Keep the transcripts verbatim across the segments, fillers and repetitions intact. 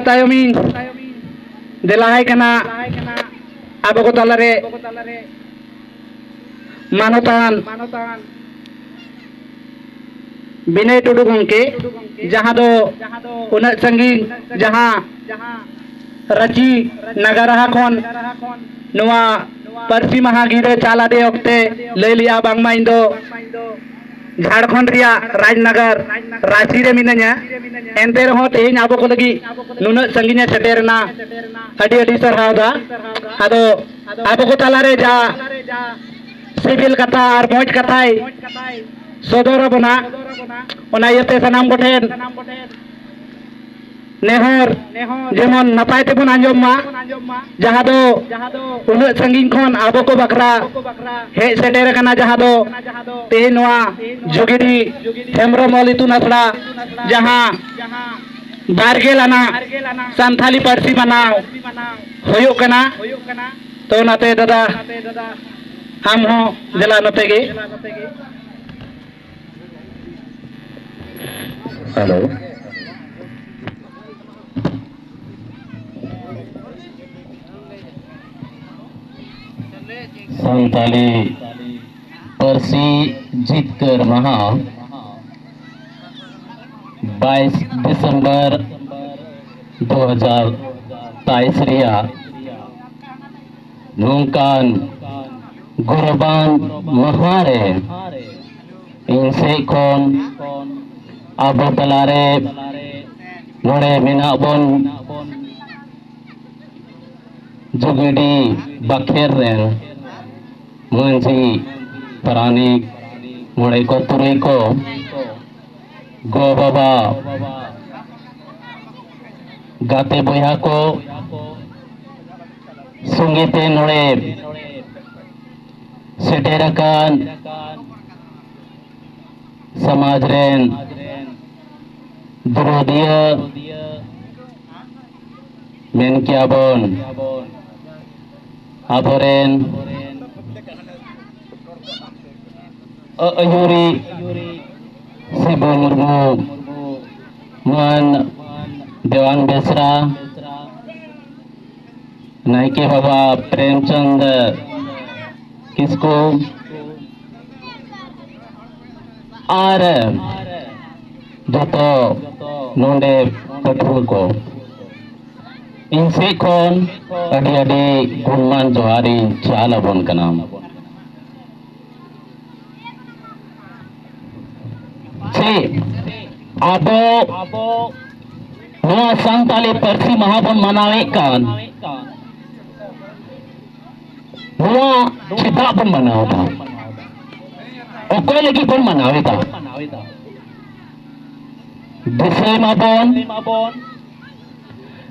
ᱛᱟᱭᱚᱢᱤᱧ ᱫᱮᱞᱟᱭ ᱠᱟᱱᱟ ᱟᱵᱚ ᱠᱚ ᱛᱟᱞᱟᱨᱮ ᱢᱟᱱᱚᱛᱟᱱ ᱵᱤᱱᱚᱭ ᱴᱩᱰᱩ ᱜᱚᱢᱠᱮ, ᱡᱟᱦᱟᱸ ᱫᱚ ᱩᱱᱟᱹᱜ ᱥᱟᱺᱜᱤᱧ, ᱡᱟᱦᱟᱸ ᱨᱟᱸᱪᱤ ᱱᱟᱜᱟᱨᱟᱦᱟ ᱠᱷᱚᱱ ᱱᱚᱣᱟ ᱯᱟᱹᱨᱥᱤ ᱢᱟᱦᱟ ᱜᱤᱨᱟᱹ ᱪᱟᱞ ᱟᱫᱮ ᱚᱠᱛᱮ ᱞᱟᱹᱭ ᱞᱮᱜᱼᱟ, ᱵᱟᱝᱢᱟ ᱤᱧ ᱫᱚ ᱡᱷᱟᱲᱠᱷᱚᱸᱰ ᱨᱮᱭᱟᱜ ᱨᱟᱡᱽᱱᱟᱜᱟᱨ ᱨᱟᱸᱪᱤ ᱨᱮ ᱢᱤᱱᱟᱹᱧᱟ᱾ ᱮᱱᱛᱮ ᱨᱮᱦᱚᱸ ᱛᱮᱦᱮᱧ ᱟᱵᱚ ᱠᱚ ᱞᱟᱹᱜᱤᱫ ᱱᱩᱱᱟᱹᱜ ᱥᱟᱺᱜᱤᱧᱮ ᱥᱮᱴᱮᱨᱮᱱᱟ, ᱟᱹᱰᱤ ᱟᱹᱰᱤ ᱥᱟᱨᱦᱟᱣ ᱫᱟ᱾ ᱟᱫᱚ ᱟᱵᱚ ᱠᱚ ᱛᱟᱞᱟᱨᱮ ᱡᱟ ᱥᱤᱵᱤᱞ ᱠᱟᱛᱷᱟ ᱟᱨ ᱢᱚᱡᱽ ᱠᱟᱛᱷᱟᱭ ᱥᱚᱫᱚᱨ ᱟᱵᱚᱱᱟ, ᱚᱱᱟ ᱤᱭᱟᱹᱛᱮ ᱥᱟᱱᱟᱢ ᱠᱚᱴᱷᱮᱱ ᱱᱮᱦᱚᱨ, ᱡᱮᱢᱚᱱ ᱱᱟᱯᱟᱭ ᱛᱮᱵᱚᱱ ᱟᱸᱡᱚᱢ ᱢᱟ, ᱡᱟᱦᱟᱸ ᱫᱚ ᱩᱱᱟᱹᱜ ᱥᱟᱺᱜᱤᱧ ᱠᱷᱚᱱ ᱟᱵᱚ ᱠᱚ ᱵᱟᱠᱷᱨᱟ ᱦᱮᱡ ᱥᱮᱴᱮᱨ ᱟᱠᱟᱱᱟ, ᱡᱟᱦᱟᱸ ᱫᱚ ᱛᱮᱦᱮᱧ ᱱᱚᱣᱟ ᱡᱩᱜᱤᱰᱤ ᱦᱮᱢᱵᱨᱚᱢ ᱚᱞ ᱤᱛᱩᱱ ᱟᱥᱲᱟ, ᱡᱟᱦᱟᱸ ᱵᱟᱨᱜᱮᱞ ᱟᱱᱟᱜ ᱥᱟᱱᱛᱷᱟᱞᱤ ᱯᱟᱹᱨᱥᱤ ᱢᱟᱱᱟᱣ ᱦᱩᱭᱩᱜ ᱠᱟᱱᱟ᱾ ᱛᱚ ᱚᱱᱟᱛᱮ ᱫᱟᱫᱟ, ᱟᱢ ᱦᱚᱸ ᱫᱮᱞᱟ ᱱᱚᱛᱮ ᱜᱮ᱾ ᱦᱮᱞᱳ᱾ ᱥᱟᱱᱛᱟᱞᱤ ᱯᱟᱹᱨᱥᱤ ᱡᱤᱛᱠᱟᱹᱨ ᱢᱟᱦᱟ, ᱵᱟᱭᱤᱥ ᱰᱤᱥᱮᱢᱵᱚᱨ ᱫᱩ ᱦᱟᱡᱟᱨ ᱛᱮᱭᱤᱥ ᱨᱮᱭᱟᱜ ᱱᱚᱝᱠᱟᱱ ᱜᱚᱨᱚᱵᱟᱱ ᱢᱟᱦᱟ ᱨᱮ ᱤᱧ ᱥᱮᱫ ᱠᱷᱚᱱ ᱟᱵᱚ ᱛᱟᱞᱟᱨᱮ ᱱᱚᱰᱮ ᱢᱮᱱᱟᱜ ᱵᱚᱱ ᱡᱩᱜᱤᱰᱤ ᱵᱟᱠᱷᱮᱲ ᱨᱮᱱ ᱢᱟᱹᱡᱷᱤ, ᱯᱟᱨᱟᱱᱤᱠ, ᱢᱚᱬᱮ ᱠᱚ ᱛᱩᱨᱩᱭ ᱠᱚ, ᱜᱚ ᱵᱟᱵᱟ, ᱜᱟᱛᱮ ᱵᱚᱭᱦᱟ ᱠᱚ ᱥᱚᱸᱜᱮ ᱛᱮ ᱱᱚᱰᱮ ᱥᱮᱴᱮᱨ ᱟᱠᱟᱱ ᱥᱚᱢᱟᱡᱽ ᱨᱮᱱ ᱫᱩᱨᱩᱫᱤᱭᱟᱹ, ᱢᱮᱱ ᱠᱮᱭᱟ ᱵᱚᱱ ᱟᱵᱚᱨᱮᱱ ᱟᱹᱭᱩᱨᱤᱡ ᱥᱤᱵᱩ ᱢᱩᱨᱢᱩ, ᱢᱟᱹᱱ ᱫᱮᱣᱟᱱ ᱵᱮᱥᱨᱟ, ᱱᱟᱭᱠᱮ ᱵᱟᱵᱟ ᱯᱨᱮᱢᱪᱚᱸᱫᱽ ᱠᱤᱥᱠᱩ ᱟᱨ ᱡᱚᱛᱚ ᱱᱚᱰᱮ ᱯᱟᱹᱴᱷᱩᱣᱟᱹ ᱠᱚ, ᱤᱧ ᱥᱮᱫ ᱠᱷᱚᱱ ᱟᱹᱰᱤ ᱟᱹᱰᱤ ᱜᱩᱱᱢᱟᱱ ᱡᱚᱦᱟᱨ ᱤᱧ ᱪᱟᱞ ᱟᱵᱚᱱ ᱠᱟᱱᱟ᱾ ᱪᱮ ᱟᱵᱚ ᱱᱚᱣᱟ ᱥᱟᱱᱛᱟᱞᱤ ᱯᱟᱹᱨᱥᱤ ᱢᱟᱦᱟ ᱵᱚᱱ ᱢᱟᱱᱟᱣᱮᱫ ᱠᱟᱱ, ᱱᱚᱣᱟ ᱪᱮᱫᱟᱜ ᱵᱚᱱ ᱢᱟᱱᱟᱣ ᱮᱫᱟ? ᱚᱠᱚᱭ ᱞᱟᱹᱜᱤᱫ ᱵᱚᱱ ᱢᱟᱱᱟᱣ ᱮᱫᱟ? ᱫᱤᱥᱟᱹᱭ ᱢᱟᱵᱚᱱ,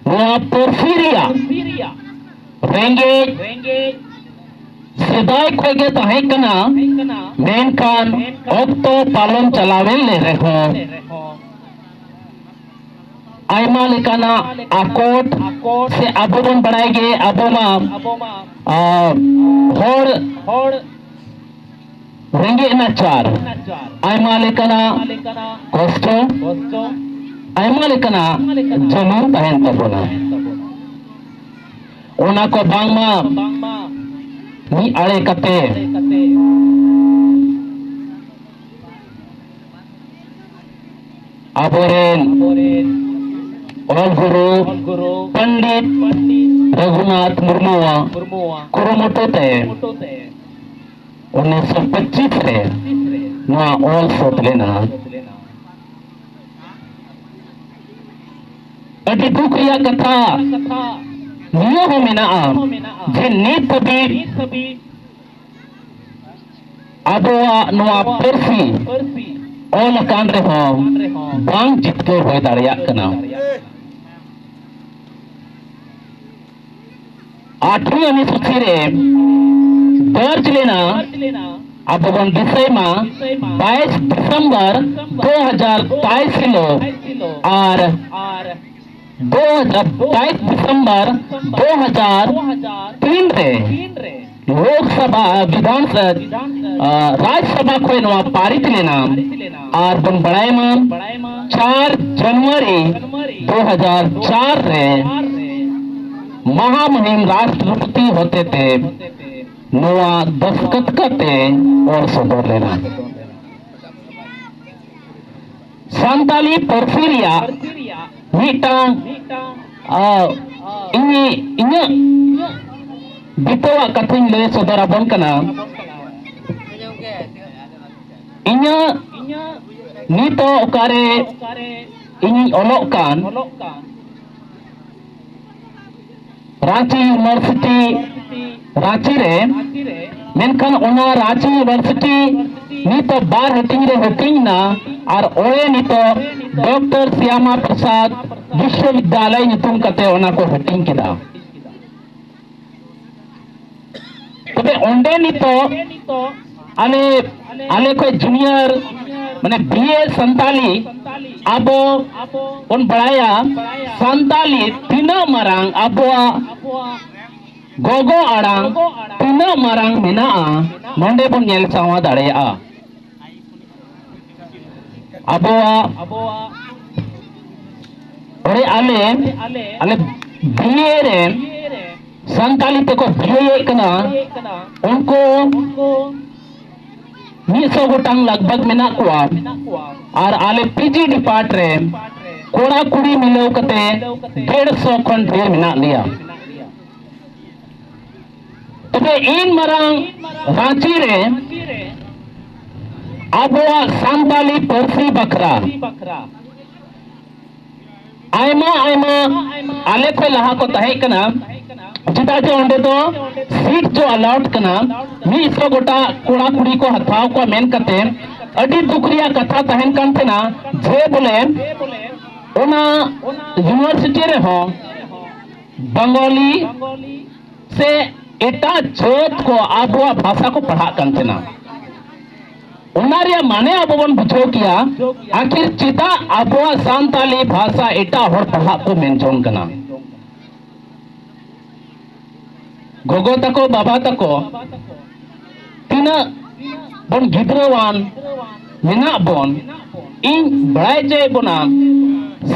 ᱱᱚᱣᱟ ᱯᱟᱹᱨᱥᱤ ᱨᱮᱭᱟᱜ ᱨᱮᱸᱜᱮᱡ ᱥᱮᱫᱟᱭ ᱠᱷᱚᱱ ᱜᱮ ᱛᱟᱦᱮᱸ ᱠᱟᱱᱟ, ᱢᱮᱱᱠᱷᱟᱱ ᱚᱠᱛᱚ ᱯᱟᱞᱚᱱ ᱪᱟᱞᱟᱣᱮᱱ ᱨᱮᱦᱚᱸ ᱟᱭᱢᱟ ᱞᱮᱠᱟᱱᱟᱜ ᱟᱠᱚᱴ ᱥᱮ ᱟᱵᱚ ᱵᱚᱱ ᱵᱟᱲᱟᱭ ᱜᱮ ᱟᱵᱚ ᱢᱟ, ᱟ, ᱦᱚᱲ ᱨᱮᱸᱜᱮᱡ ᱱᱟᱪᱟᱨ, ᱟᱭᱢᱟ ᱞᱮᱠᱟᱱᱟᱜ ᱠᱚᱥᱴᱚ, ᱟᱭᱢᱟ ᱞᱮᱠᱟᱱᱟᱜ ᱡᱟᱹᱱᱩᱢ ᱛᱟᱦᱮᱱ ᱛᱟᱵᱚᱱᱟ᱾ ᱚᱱᱟ ᱠᱚ ᱵᱟᱝᱢᱟ ᱢᱤᱫ ᱟᱲᱮ ᱠᱟᱛᱮ ᱟᱵᱚᱨᱮᱱ ᱚᱞ ᱜᱩᱨᱩ ᱯᱚᱱᱰᱤᱛ ᱨᱚᱜᱷᱩᱱᱟᱛᱷ ᱢᱩᱨᱢᱩᱣᱟᱜ ᱠᱩᱨᱩᱢᱩᱴᱩ ᱛᱮ ᱩᱱᱤᱥᱥᱚ ᱯᱚᱸᱪᱤᱥ ᱨᱮ ᱱᱚᱣᱟ ᱚᱞ ᱥᱟᱹᱛ ᱞᱮᱱᱟ᱾ ᱟᱹᱰᱤ ᱫᱩᱠ ᱨᱮᱭᱟᱜ ᱠᱟᱛᱷᱟ ᱱᱤᱭᱟᱹ ᱦᱚᱸ ᱢᱮᱱᱟᱜᱼᱟ ᱡᱮ ᱱᱤᱛ ᱫᱷᱟᱹᱵᱤᱡ ᱟᱵᱚᱣᱟᱜ ᱱᱚᱣᱟ ᱯᱟᱹᱨᱥᱤ ᱚᱞ ᱟᱠᱟᱱ ᱨᱮᱦᱚᱸ ᱵᱟᱝ ᱡᱤᱛᱠᱟᱹᱨ ᱦᱩᱭ ᱫᱟᱲᱮᱭᱟᱜ ᱠᱟᱱᱟ᱾ ᱟᱴᱷᱨᱚ ᱚᱱᱩᱥᱩᱪᱤ ᱨᱮ ᱫᱚᱨᱡᱽ ᱞᱮᱱᱟ, ᱟᱵᱚ ᱵᱚᱱ ᱫᱤᱥᱟᱹᱭ ᱢᱟ, ᱵᱟᱭᱤᱥ ᱰᱤᱥᱮᱢᱵᱚᱨ ᱫᱩ ᱦᱟᱡᱟᱨ ᱵᱟᱭᱤᱥ ᱦᱤᱞᱳᱜ ᱟᱨ ᱫᱩ ᱦᱟᱡᱟᱨ ᱵᱟᱭᱤᱥ ᱰᱤᱥᱮᱢᱵᱚᱨ ᱫᱩ ᱦᱟᱡᱟᱨ ᱛᱤᱱ ᱨᱮ ᱞᱳᱠᱥᱚᱵᱷᱟ, ᱵᱤᱫᱷᱟᱱ ᱥᱚᱵᱷᱟ, ᱨᱟᱡᱽᱥᱚᱵᱷᱟ ᱠᱷᱚᱱ ᱱᱚᱣᱟ ᱯᱟᱨᱤᱛ ᱞᱮᱱᱟ᱾ ᱟᱨ ᱵᱚᱱ ᱵᱟᱲᱟᱭ ᱢᱟ, ᱪᱟᱨ ᱡᱟᱱᱩᱣᱟᱨᱤ ᱫᱩ ᱦᱟᱡᱟᱨ ᱪᱟᱨ ᱨᱮ ᱢᱟᱦᱟᱢᱩᱦᱤᱢ ᱨᱟᱥᱴᱨᱚᱯᱚᱛᱤ ᱦᱚᱛᱮᱛᱮ ᱱᱚᱣᱟ ᱫᱚᱥᱛᱠᱚᱛ ᱠᱟᱛᱮ ᱚᱞ ᱥᱚᱫᱚᱨ ᱞᱮᱱᱟ᱾ ᱥᱟᱱᱛᱟᱞᱤ ᱯᱟᱹᱨᱥᱤ ᱨᱮᱭᱟᱜ ᱢᱤᱫᱴᱟᱝ, ᱟ, ᱤᱧ, ᱤᱧᱟᱹᱜ ᱵᱤᱛᱟᱹᱣᱟᱜ ᱠᱟᱛᱷᱟᱧ ᱞᱟᱹᱭ ᱥᱚᱫᱚᱨ ᱟᱵᱚᱱ ᱠᱟᱱᱟ᱾ ᱤᱧᱟᱹᱜ ᱱᱤᱛᱚᱜ ᱚᱠᱟᱨᱮ ᱤᱧᱤᱧ ᱚᱞᱚᱜ ᱠᱟᱱ, ᱨᱟᱸᱪᱤ ᱤᱭᱩᱱᱤᱵᱷᱟᱨᱥᱤᱴᱤ ᱨᱟᱸᱪᱤ ᱨᱮ, ᱢᱮᱱᱠᱷᱟᱱ ᱚᱱᱟ ᱨᱟᱸᱪᱤ ᱤᱭᱩᱱᱤᱵᱷᱟᱨᱥᱤᱴᱤ ᱱᱤᱛᱚᱜ ᱵᱟᱨ ᱦᱟᱹᱴᱤᱧ ᱨᱮ ᱦᱟᱹᱴᱤᱧ ᱮᱱᱟ, ᱟᱨ ᱚᱸᱰᱮ ᱱᱤᱛᱚᱜ ᱰᱚᱠᱴᱚᱨ ᱥᱭᱟᱢᱟ ᱯᱨᱚᱥᱟᱫᱽ ᱵᱤᱥᱥᱚᱵᱤᱫᱽᱫᱟᱞᱚᱭ ᱧᱩᱛᱩᱢ ᱠᱟᱛᱮ ᱚᱱᱟ ᱠᱚ ᱦᱟᱹᱴᱤᱧ ᱠᱮᱫᱟ᱾ ᱛᱚᱵᱮ ᱚᱸᱰᱮ ᱱᱤᱛᱚᱜ ᱟᱞᱮ, ᱟᱞᱮ ᱠᱷᱚᱡ ᱡᱩᱱᱤᱭᱟᱨ, ᱢᱟᱱᱮ ᱵᱤ ᱮ ᱥᱟᱱᱛᱟᱞᱤ, ᱟᱵᱚ ᱵᱚᱱ ᱵᱟᱲᱟᱭᱟ ᱥᱟᱱᱛᱟᱞᱤ ᱛᱤᱱᱟᱹᱜ ᱢᱟᱨᱟᱝ ᱟᱵᱚᱣᱟᱜ ᱜᱚᱜᱚ ᱟᱲᱟᱝ ᱛᱤᱱᱟᱹᱜ ᱢᱟᱨᱟᱝ ᱢᱮᱱᱟᱜᱼᱟ, ᱱᱚᱰᱮ ᱵᱚᱱ ᱧᱮᱞ ᱥᱟᱶᱟ ᱫᱟᱲᱮᱭᱟᱜᱼᱟ᱾ ᱟᱵᱚᱣᱟᱜ ᱚᱸᱰᱮ ᱟᱞᱮ, ᱟᱞᱮ ᱵᱤ ᱮ ᱨᱮ ᱥᱟᱱᱛᱟᱞᱤ ᱛᱮᱠᱚ ᱵᱤ ᱮ ᱭᱮᱫ ᱠᱟᱱᱟ, ᱩᱱᱠᱩ ᱢᱤᱫ ᱥᱚ ᱜᱚᱴᱟᱝ ᱞᱟᱜᱽ ᱵᱷᱟᱜᱽ ᱢᱮᱱᱟᱜ ᱠᱚᱣᱟ, ᱟᱨ ᱟᱞᱮ ᱯᱤ ᱡᱤ ᱰᱤᱯᱟᱨᱴ ᱨᱮ ᱠᱚᱲᱟ ᱠᱩᱲᱤ ᱢᱤᱞᱟᱹᱣ ᱠᱟᱛᱮ ᱰᱮᱲ ᱥᱚ ᱠᱷᱚᱱ ᱰᱷᱮᱨ ᱢᱮᱱᱟᱜ ᱞᱮᱭᱟ᱾ ᱛᱚᱵᱮ ᱤᱱ ᱢᱟᱨᱟᱝ ᱨᱟᱸᱪᱤ ᱨᱮ ᱟᱵᱚᱣᱟᱜ ᱥᱟᱱᱛᱟᱞᱤ ᱯᱟᱹᱨᱥᱤ ᱵᱟᱠᱷᱨᱟ ᱟᱭᱢᱟ ᱟᱭᱢᱟ ᱟᱞᱮ ᱠᱷᱚᱱ ᱞᱟᱦᱟ ᱠᱚ ᱛᱟᱦᱮᱸ ᱠᱟᱱᱟ, ᱪᱮᱫᱟᱜ ᱡᱮ ᱚᱸᱰᱮ ᱫᱚ ᱥᱤᱴ ᱡᱚ ᱟᱞᱟᱴ ᱠᱟᱱᱟ, ᱢᱤᱫ ᱥᱚ ᱜᱚᱴᱟ ᱠᱚᱲᱟ ᱠᱩᱲᱤ ᱠᱚ ᱦᱟᱛᱟᱣ ᱠᱚᱣᱟ ᱢᱮᱱ ᱠᱟᱛᱮ ᱟᱹᱰᱤ ᱫᱩᱠ ᱨᱮᱭᱟᱜ ᱠᱟᱛᱷᱟ ᱛᱟᱦᱮᱱ ᱠᱟᱱ ᱛᱟᱦᱮᱱᱟ ᱡᱮ ᱵᱚᱞᱮ ᱚᱱᱟ ᱤᱭᱩᱱᱤᱵᱷᱟᱨᱥᱤᱴᱤ ᱨᱮᱦᱚᱸ ᱵᱟᱝᱜᱟᱞᱤ ᱥᱮ ᱮᱴᱟᱜ ᱡᱟᱹᱛ ᱠᱚ ᱟᱵᱚᱣᱟᱜ ᱵᱷᱟᱥᱟ ᱠᱚ ᱯᱟᱲᱦᱟᱜ ᱠᱟᱱ ᱛᱟᱦᱮᱱᱟ᱾ ᱚᱱᱟ ᱨᱮᱭᱟᱜ ᱢᱟᱱᱮ ᱟᱵᱚ ᱵᱚᱱ ᱵᱩᱡᱷᱟᱹᱣ ᱠᱮᱭᱟ, ᱟᱹᱠᱷᱤᱨ ᱪᱮᱫᱟᱜ ᱟᱵᱚᱣᱟᱜ ᱥᱟᱱᱛᱟᱞᱤ ᱵᱷᱟᱥᱟ ᱮᱴᱟᱜ ᱦᱚᱲ ᱯᱟᱲᱦᱟᱜ ᱠᱚ ᱢᱮᱱ ᱡᱚᱝ ᱠᱟᱱᱟ? ᱜᱚᱜᱚ ᱛᱟᱠᱚ, ᱵᱟᱵᱟ ᱛᱟᱠᱚ, ᱛᱤᱱᱟᱹᱜ ᱵᱚᱱ ᱜᱤᱫᱽᱨᱟᱹᱣᱟᱱ, ᱢᱮᱱᱟᱜ ᱵᱚᱱ, ᱤᱧ ᱵᱟᱲᱟᱭ ᱦᱚᱪᱚᱭᱮᱫ ᱵᱚᱱᱟ,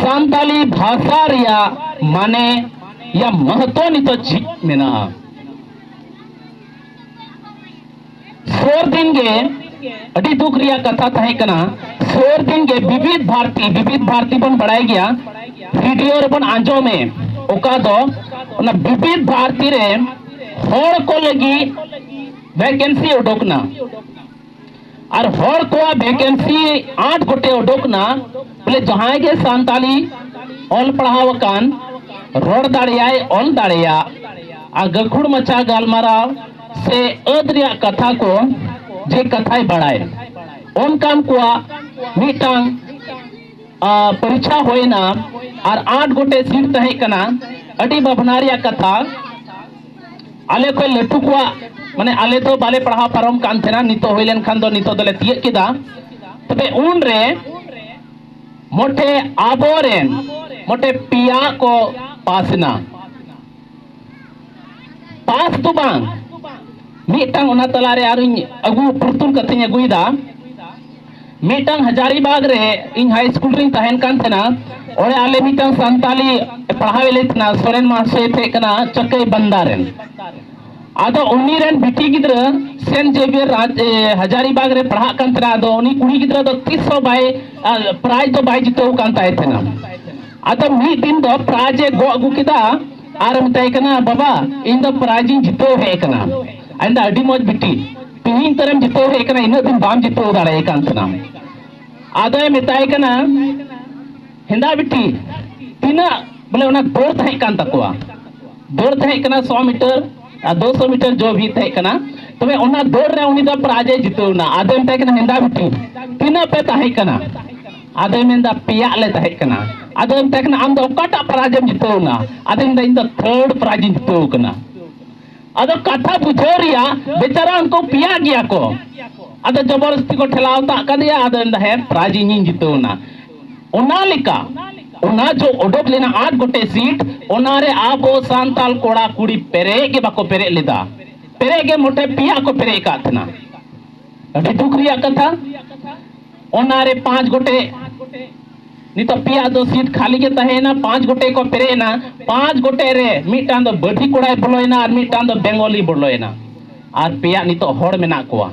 ᱥᱟᱱᱛᱟᱞᱤ ᱵᱷᱟᱥᱟ ᱨᱮᱭᱟᱜ ᱢᱟᱱᱮ ᱭᱟ ᱢᱚᱦᱚᱛᱚ ᱱᱤᱛᱚᱜ ᱪᱮᱫ ᱢᱮᱱᱟᱜᱼᱟ᱾ ᱥᱩᱨ ᱫᱤᱱ ᱜᱮ, ᱟᱹᱰᱤ ᱫᱩᱠ ᱨᱮᱭᱟᱜ ᱠᱟᱛᱷᱟ ᱛᱟᱦᱮᱸ ᱠᱟᱱᱟ, ᱥᱩᱨ ᱫᱤᱱ ᱜᱮ ᱵᱤᱵᱤᱫ ᱵᱷᱟᱨᱛᱤ, ᱵᱤᱵᱤᱫ ᱵᱷᱟᱨᱛᱤ ᱵᱚᱱ ᱵᱟᱲᱟᱭ ᱜᱮᱭᱟ, ᱨᱮᱰᱤᱭᱳ ᱨᱮᱵᱚᱱ ᱟᱸᱡᱚᱢᱮ, ᱚᱠᱟ ᱫᱚ ᱚᱱᱟ ᱵᱤᱵᱤᱫ ᱵᱷᱟᱨᱛᱤ ᱨᱮ ᱦᱚᱲ ᱠᱚ ᱞᱟᱹᱜᱤᱫ ᱵᱷᱮᱠᱮᱱᱥᱤ ᱩᱰᱩᱠ ᱮᱱᱟ᱾ ᱟᱨ ᱦᱚᱲ ᱠᱚᱣᱟᱜ ᱵᱷᱮᱠᱮᱱᱥᱤ ᱟᱴ ᱜᱚᱴᱮᱡ ᱩᱰᱩᱠ ᱮᱱᱟ, ᱵᱚᱞᱮ ᱡᱟᱦᱟᱸᱭ ᱜᱮ ᱥᱟᱱᱛᱟᱞᱤ ᱚᱞ ᱯᱟᱲᱦᱟᱣ ᱟᱠᱟᱱ, ᱨᱚᱲ ᱫᱟᱲᱮᱭᱟᱭ, ᱚᱞ ᱫᱟᱲᱮᱭᱟᱜ, ᱟᱨ ᱜᱟᱹᱠᱷᱩᱲ ᱢᱟᱪᱷᱟ ᱜᱟᱞᱢᱟᱨᱟᱣ ᱥᱮ ᱟᱹᱫ ᱨᱮᱭᱟᱜ ᱠᱟᱛᱷᱟ ᱠᱚ, ᱡᱮ ᱠᱟᱛᱷᱟᱭ ᱵᱟᱲᱟᱭ, ᱚᱱᱠᱟᱱ ᱠᱚᱣᱟᱜ ᱢᱤᱫᱴᱟᱝ ᱟ, ᱯᱚᱨᱤᱪᱷᱟ ᱦᱩᱭᱱᱟ ᱟᱨ ᱟᱴ ᱜᱚᱴᱮᱡ ᱥᱤᱴ ᱛᱟᱦᱮᱸ ᱠᱟᱱᱟ᱾ ᱟᱹᱰᱤ ᱵᱷᱟᱵᱽᱱᱟ ᱨᱮᱭᱟᱜ ᱠᱟᱛᱷᱟ, ᱟᱞᱮ ᱠᱷᱚᱱ ᱞᱟᱹᱴᱩ ᱠᱚᱣᱟᱜ, ᱢᱟᱱᱮ, ᱟᱞᱮ ᱫᱚ ᱵᱟᱞᱮ ᱯᱟᱲᱦᱟᱣ ᱯᱟᱨᱚᱢ ᱠᱟᱱ ᱛᱟᱦᱮᱱᱟ, ᱱᱤᱛᱚᱜ ᱦᱩᱭ ᱞᱮᱱᱠᱷᱟᱱ ᱫᱚ ᱱᱤᱛᱚᱜ ᱫᱚᱞᱮ ᱛᱤᱭᱟᱹᱜ ᱠᱮᱫᱟ᱾ ᱛᱚᱵᱮ ᱩᱱᱨᱮ ᱢᱚᱴᱷᱮ ᱟᱵᱚᱨᱮᱱ ᱢᱚᱴᱷᱮ ᱯᱮᱭᱟ ᱠᱚ ᱯᱟᱥ ᱮᱱᱟ᱾ ᱯᱟᱥ ᱫᱚ ᱵᱟᱝ, ᱢᱤᱫᱴᱟᱝ ᱚᱱᱟ ᱛᱟᱞᱟᱨᱮ ᱟᱨᱤᱧ ᱟᱹᱜᱩ, ᱯᱩᱨᱛᱩᱞ ᱠᱟᱛᱮᱧ ᱟᱹᱜᱩᱭᱮᱫᱟ᱾ ᱢᱤᱫᱴᱟᱝ ᱦᱟᱡᱟᱨᱤᱵᱟᱜᱽ ᱨᱮ ᱤᱧ ᱦᱟᱭ ᱥᱠᱩᱞ ᱨᱤᱧ ᱛᱟᱦᱮᱱ ᱠᱟᱱ ᱛᱟᱦᱮᱱᱟ᱾ ᱚᱸᱰᱮ ᱟᱞᱮ ᱢᱤᱫᱴᱟᱝ ᱥᱟᱱᱛᱟᱞᱤ ᱯᱟᱲᱦᱟᱣᱮᱫ ᱞᱮ ᱛᱟᱦᱮᱱᱟ, ᱥᱚᱨᱮᱱ ᱢᱟᱦᱟᱥᱚᱭ ᱛᱟᱦᱮᱸ ᱠᱟᱱᱟ ᱪᱟᱹᱠᱟᱹᱭ ᱵᱟᱱᱫᱟ ᱨᱮᱱ᱾ ᱟᱫᱚ ᱩᱱᱤ ᱨᱮᱱ ᱵᱤᱴᱤ ᱜᱤᱫᱽᱨᱟᱹ ᱥᱮᱱᱴ ᱡᱮᱵᱤᱭᱟᱨ ᱨᱟᱡᱽ, ᱮ, ᱦᱟᱡᱟᱨᱤᱵᱟᱜᱽ ᱨᱮ ᱯᱟᱲᱦᱟᱜ ᱠᱟᱱ ᱛᱟᱦᱮᱱᱟ᱾ ᱟᱫᱚ ᱩᱱᱤ ᱠᱩᱲᱤ ᱜᱤᱫᱽᱨᱟᱹ ᱫᱚ ᱛᱤᱥ ᱦᱚᱸ ᱵᱟᱭ, ᱟ, ᱯᱨᱟᱭᱤᱡᱽ ᱫᱚ ᱵᱟᱭ ᱡᱤᱛᱟᱹᱣ ᱠᱟᱱ ᱛᱟᱦᱮᱸ ᱛᱟᱦᱮᱱᱟ᱾ ᱟᱫᱚ ᱢᱤᱫ ᱫᱤᱱ ᱫᱚ ᱯᱨᱟᱭᱤᱡᱽ ᱮ ᱜᱚᱜ ᱟᱹᱜᱩ ᱠᱮᱫᱟ ᱟᱨ ᱢᱮᱛᱟᱭ ᱠᱟᱱᱟ, "ᱵᱟᱵᱟ, ᱤᱧ ᱫᱚ ᱯᱨᱟᱭᱤᱡᱽ ᱤᱧ ᱡᱤᱛᱟᱹᱣ ᱦᱮᱡ ᱟᱠᱟᱱᱟ᱾" ᱟᱫᱚ, "ᱟᱹᱰᱤ ᱢᱚᱡᱽ ᱵᱤᱴᱤ, ᱛᱮᱦᱮᱧ ᱛᱚᱨᱮᱢ ᱡᱤᱛᱟᱹᱣ ᱦᱮᱡ ᱟᱠᱟᱱᱟ, ᱤᱱᱟᱹᱜ ᱫᱤᱱ ᱵᱟᱢ ᱡᱤᱛᱟᱹᱣ ᱫᱟᱲᱮᱭᱟᱭ ᱠᱟᱱ ᱛᱟᱦᱮᱱᱟ᱾" ᱟᱫᱚᱭ ᱢᱮᱛᱟᱭ ᱠᱟᱱᱟ, "ᱦᱮᱸᱫᱟ ᱵᱤᱴᱤ, ᱛᱤᱱᱟᱹᱜ ᱵᱚᱞᱮ ᱚᱱᱟ ᱫᱟᱹᱲ ᱛᱟᱦᱮᱸ ᱠᱟᱱ ᱛᱟᱠᱚᱣᱟ?" ᱫᱟᱹᱲ ᱛᱟᱦᱮᱸ ᱠᱟᱱᱟ ᱥᱚ ᱢᱤᱴᱟᱨ ᱟᱨ ᱫᱩᱥᱚ ᱢᱤᱴᱟᱨ ᱡᱚ ᱵᱷᱤ ᱛᱟᱦᱮᱸ ᱠᱟᱱᱟ᱾ ᱛᱚᱵᱮ ᱚᱱᱟ ᱫᱟᱹᱲ ᱨᱮ ᱩᱱᱤ ᱫᱚ ᱯᱨᱟᱭᱤᱡᱽ ᱮ ᱡᱤᱛᱟᱹᱣ ᱮᱱᱟ᱾ ᱟᱫᱚᱭ ᱢᱮᱛᱟᱭ ᱠᱟᱱᱟ, "ᱦᱮᱸᱫᱟ ᱵᱤᱴᱤ, ᱛᱤᱱᱟᱹᱜ ᱯᱮ ᱛᱟᱦᱮᱸ ᱠᱟᱱᱟ?" ᱟᱫᱚᱭ ᱢᱮᱱᱫᱟ, "ᱯᱮᱭᱟᱜ ᱞᱮ ᱛᱟᱦᱮᱸ ᱠᱟᱱᱟ᱾" ᱟᱫᱚᱭ ᱢᱮᱛᱟᱭ ᱠᱟᱱᱟ, "ᱟᱢ ᱫᱚ ᱚᱠᱟᱴᱟᱜ ᱯᱨᱟᱭᱤᱡᱽ ᱮᱢ ᱡᱤᱛᱟᱹᱣ ᱮᱱᱟ?" ᱟᱫᱚᱭ ᱢᱮᱱᱫᱟ, "ᱤᱧ ᱫᱚ ᱛᱷᱟᱨᱰ ᱯᱨᱟᱭᱤᱡᱽ ᱤᱧ ᱡᱤᱛᱟᱹᱣ ᱠᱟᱱᱟ᱾" ᱟᱫᱚ ᱠᱟᱛᱷᱟ ᱵᱩᱡᱷᱟᱹᱣ ᱨᱮᱭᱟᱜ, ᱵᱮᱪᱟᱨᱟ ᱩᱱᱠᱩ ᱯᱮᱭᱟ ᱜᱮᱭᱟ ᱠᱚ᱾ ᱟᱫᱚ ᱡᱚᱵᱚᱨᱫᱚᱥᱛᱤ ᱠᱚ ᱴᱷᱮᱞᱟᱣ ᱛᱟᱜ ᱠᱟᱫᱮᱭᱟ᱾ ᱟᱫᱚ ᱢᱮᱱᱫᱟ, "ᱦᱮᱸ, ᱯᱨᱟᱭᱤᱡᱽ ᱤᱧᱤᱧ ᱡᱤᱛᱟᱹᱣ ᱮᱱᱟ᱾" ᱚᱱᱟ ᱞᱮᱠᱟ, ᱚᱱᱟ ᱡᱚ ᱚᱰᱚᱠ ᱞᱮᱱᱟ ᱟᱴ ᱜᱚᱴᱮᱡ ᱥᱤᱴ, ᱚᱱᱟᱨᱮ ᱟᱵᱚ ᱥᱟᱱᱛᱟᱞ ᱠᱚᱲᱟ ᱠᱩᱲᱤ ᱯᱮᱨᱮᱡ ᱜᱮ ᱵᱟᱠᱚ ᱯᱮᱨᱮᱡ ᱞᱮᱫᱟ᱾ ᱯᱮᱨᱮᱡ ᱜᱮ ᱢᱚᱴᱷᱮ ᱯᱮᱭᱟ ᱠᱚ ᱯᱮᱨᱮᱡ ᱟᱠᱟᱫ ᱛᱟᱦᱮᱱᱟ᱾ ᱟᱹᱰᱤ ᱫᱩᱠ ᱨᱮᱭᱟᱜ ᱠᱟᱛᱷᱟ᱾ ᱚᱱᱟᱨᱮ ᱯᱟᱸᱪ ᱜᱚᱴᱮᱡ, ᱱᱤᱛᱚᱜ ᱯᱮᱭᱟ ᱫᱚ ᱥᱤᱴ ᱠᱷᱟᱹᱞᱤ ᱜᱮ ᱛᱟᱦᱮᱸᱭᱮᱱᱟ, ᱯᱟᱸᱪ ᱜᱚᱴᱮᱡ ᱠᱚ ᱯᱮᱨᱮᱡ ᱮᱱᱟ᱾ ᱯᱟᱸᱪ ᱜᱚᱴᱮᱡ ᱨᱮ ᱢᱤᱫᱴᱟᱝ ᱫᱚ ᱵᱟᱹᱰᱷᱤ ᱠᱚᱲᱟᱭ ᱵᱚᱞᱚᱭᱮᱱᱟ ᱟᱨ ᱢᱤᱫᱴᱟᱝ ᱫᱚ ᱵᱮᱝᱜᱚᱞᱤ ᱵᱚᱞᱚᱭᱮᱱᱟ᱾ ᱟᱨ ᱯᱮᱭᱟ ᱱᱤᱛᱚᱜ ᱦᱚᱲ ᱢᱮᱱᱟᱜ ᱠᱚᱣᱟ᱾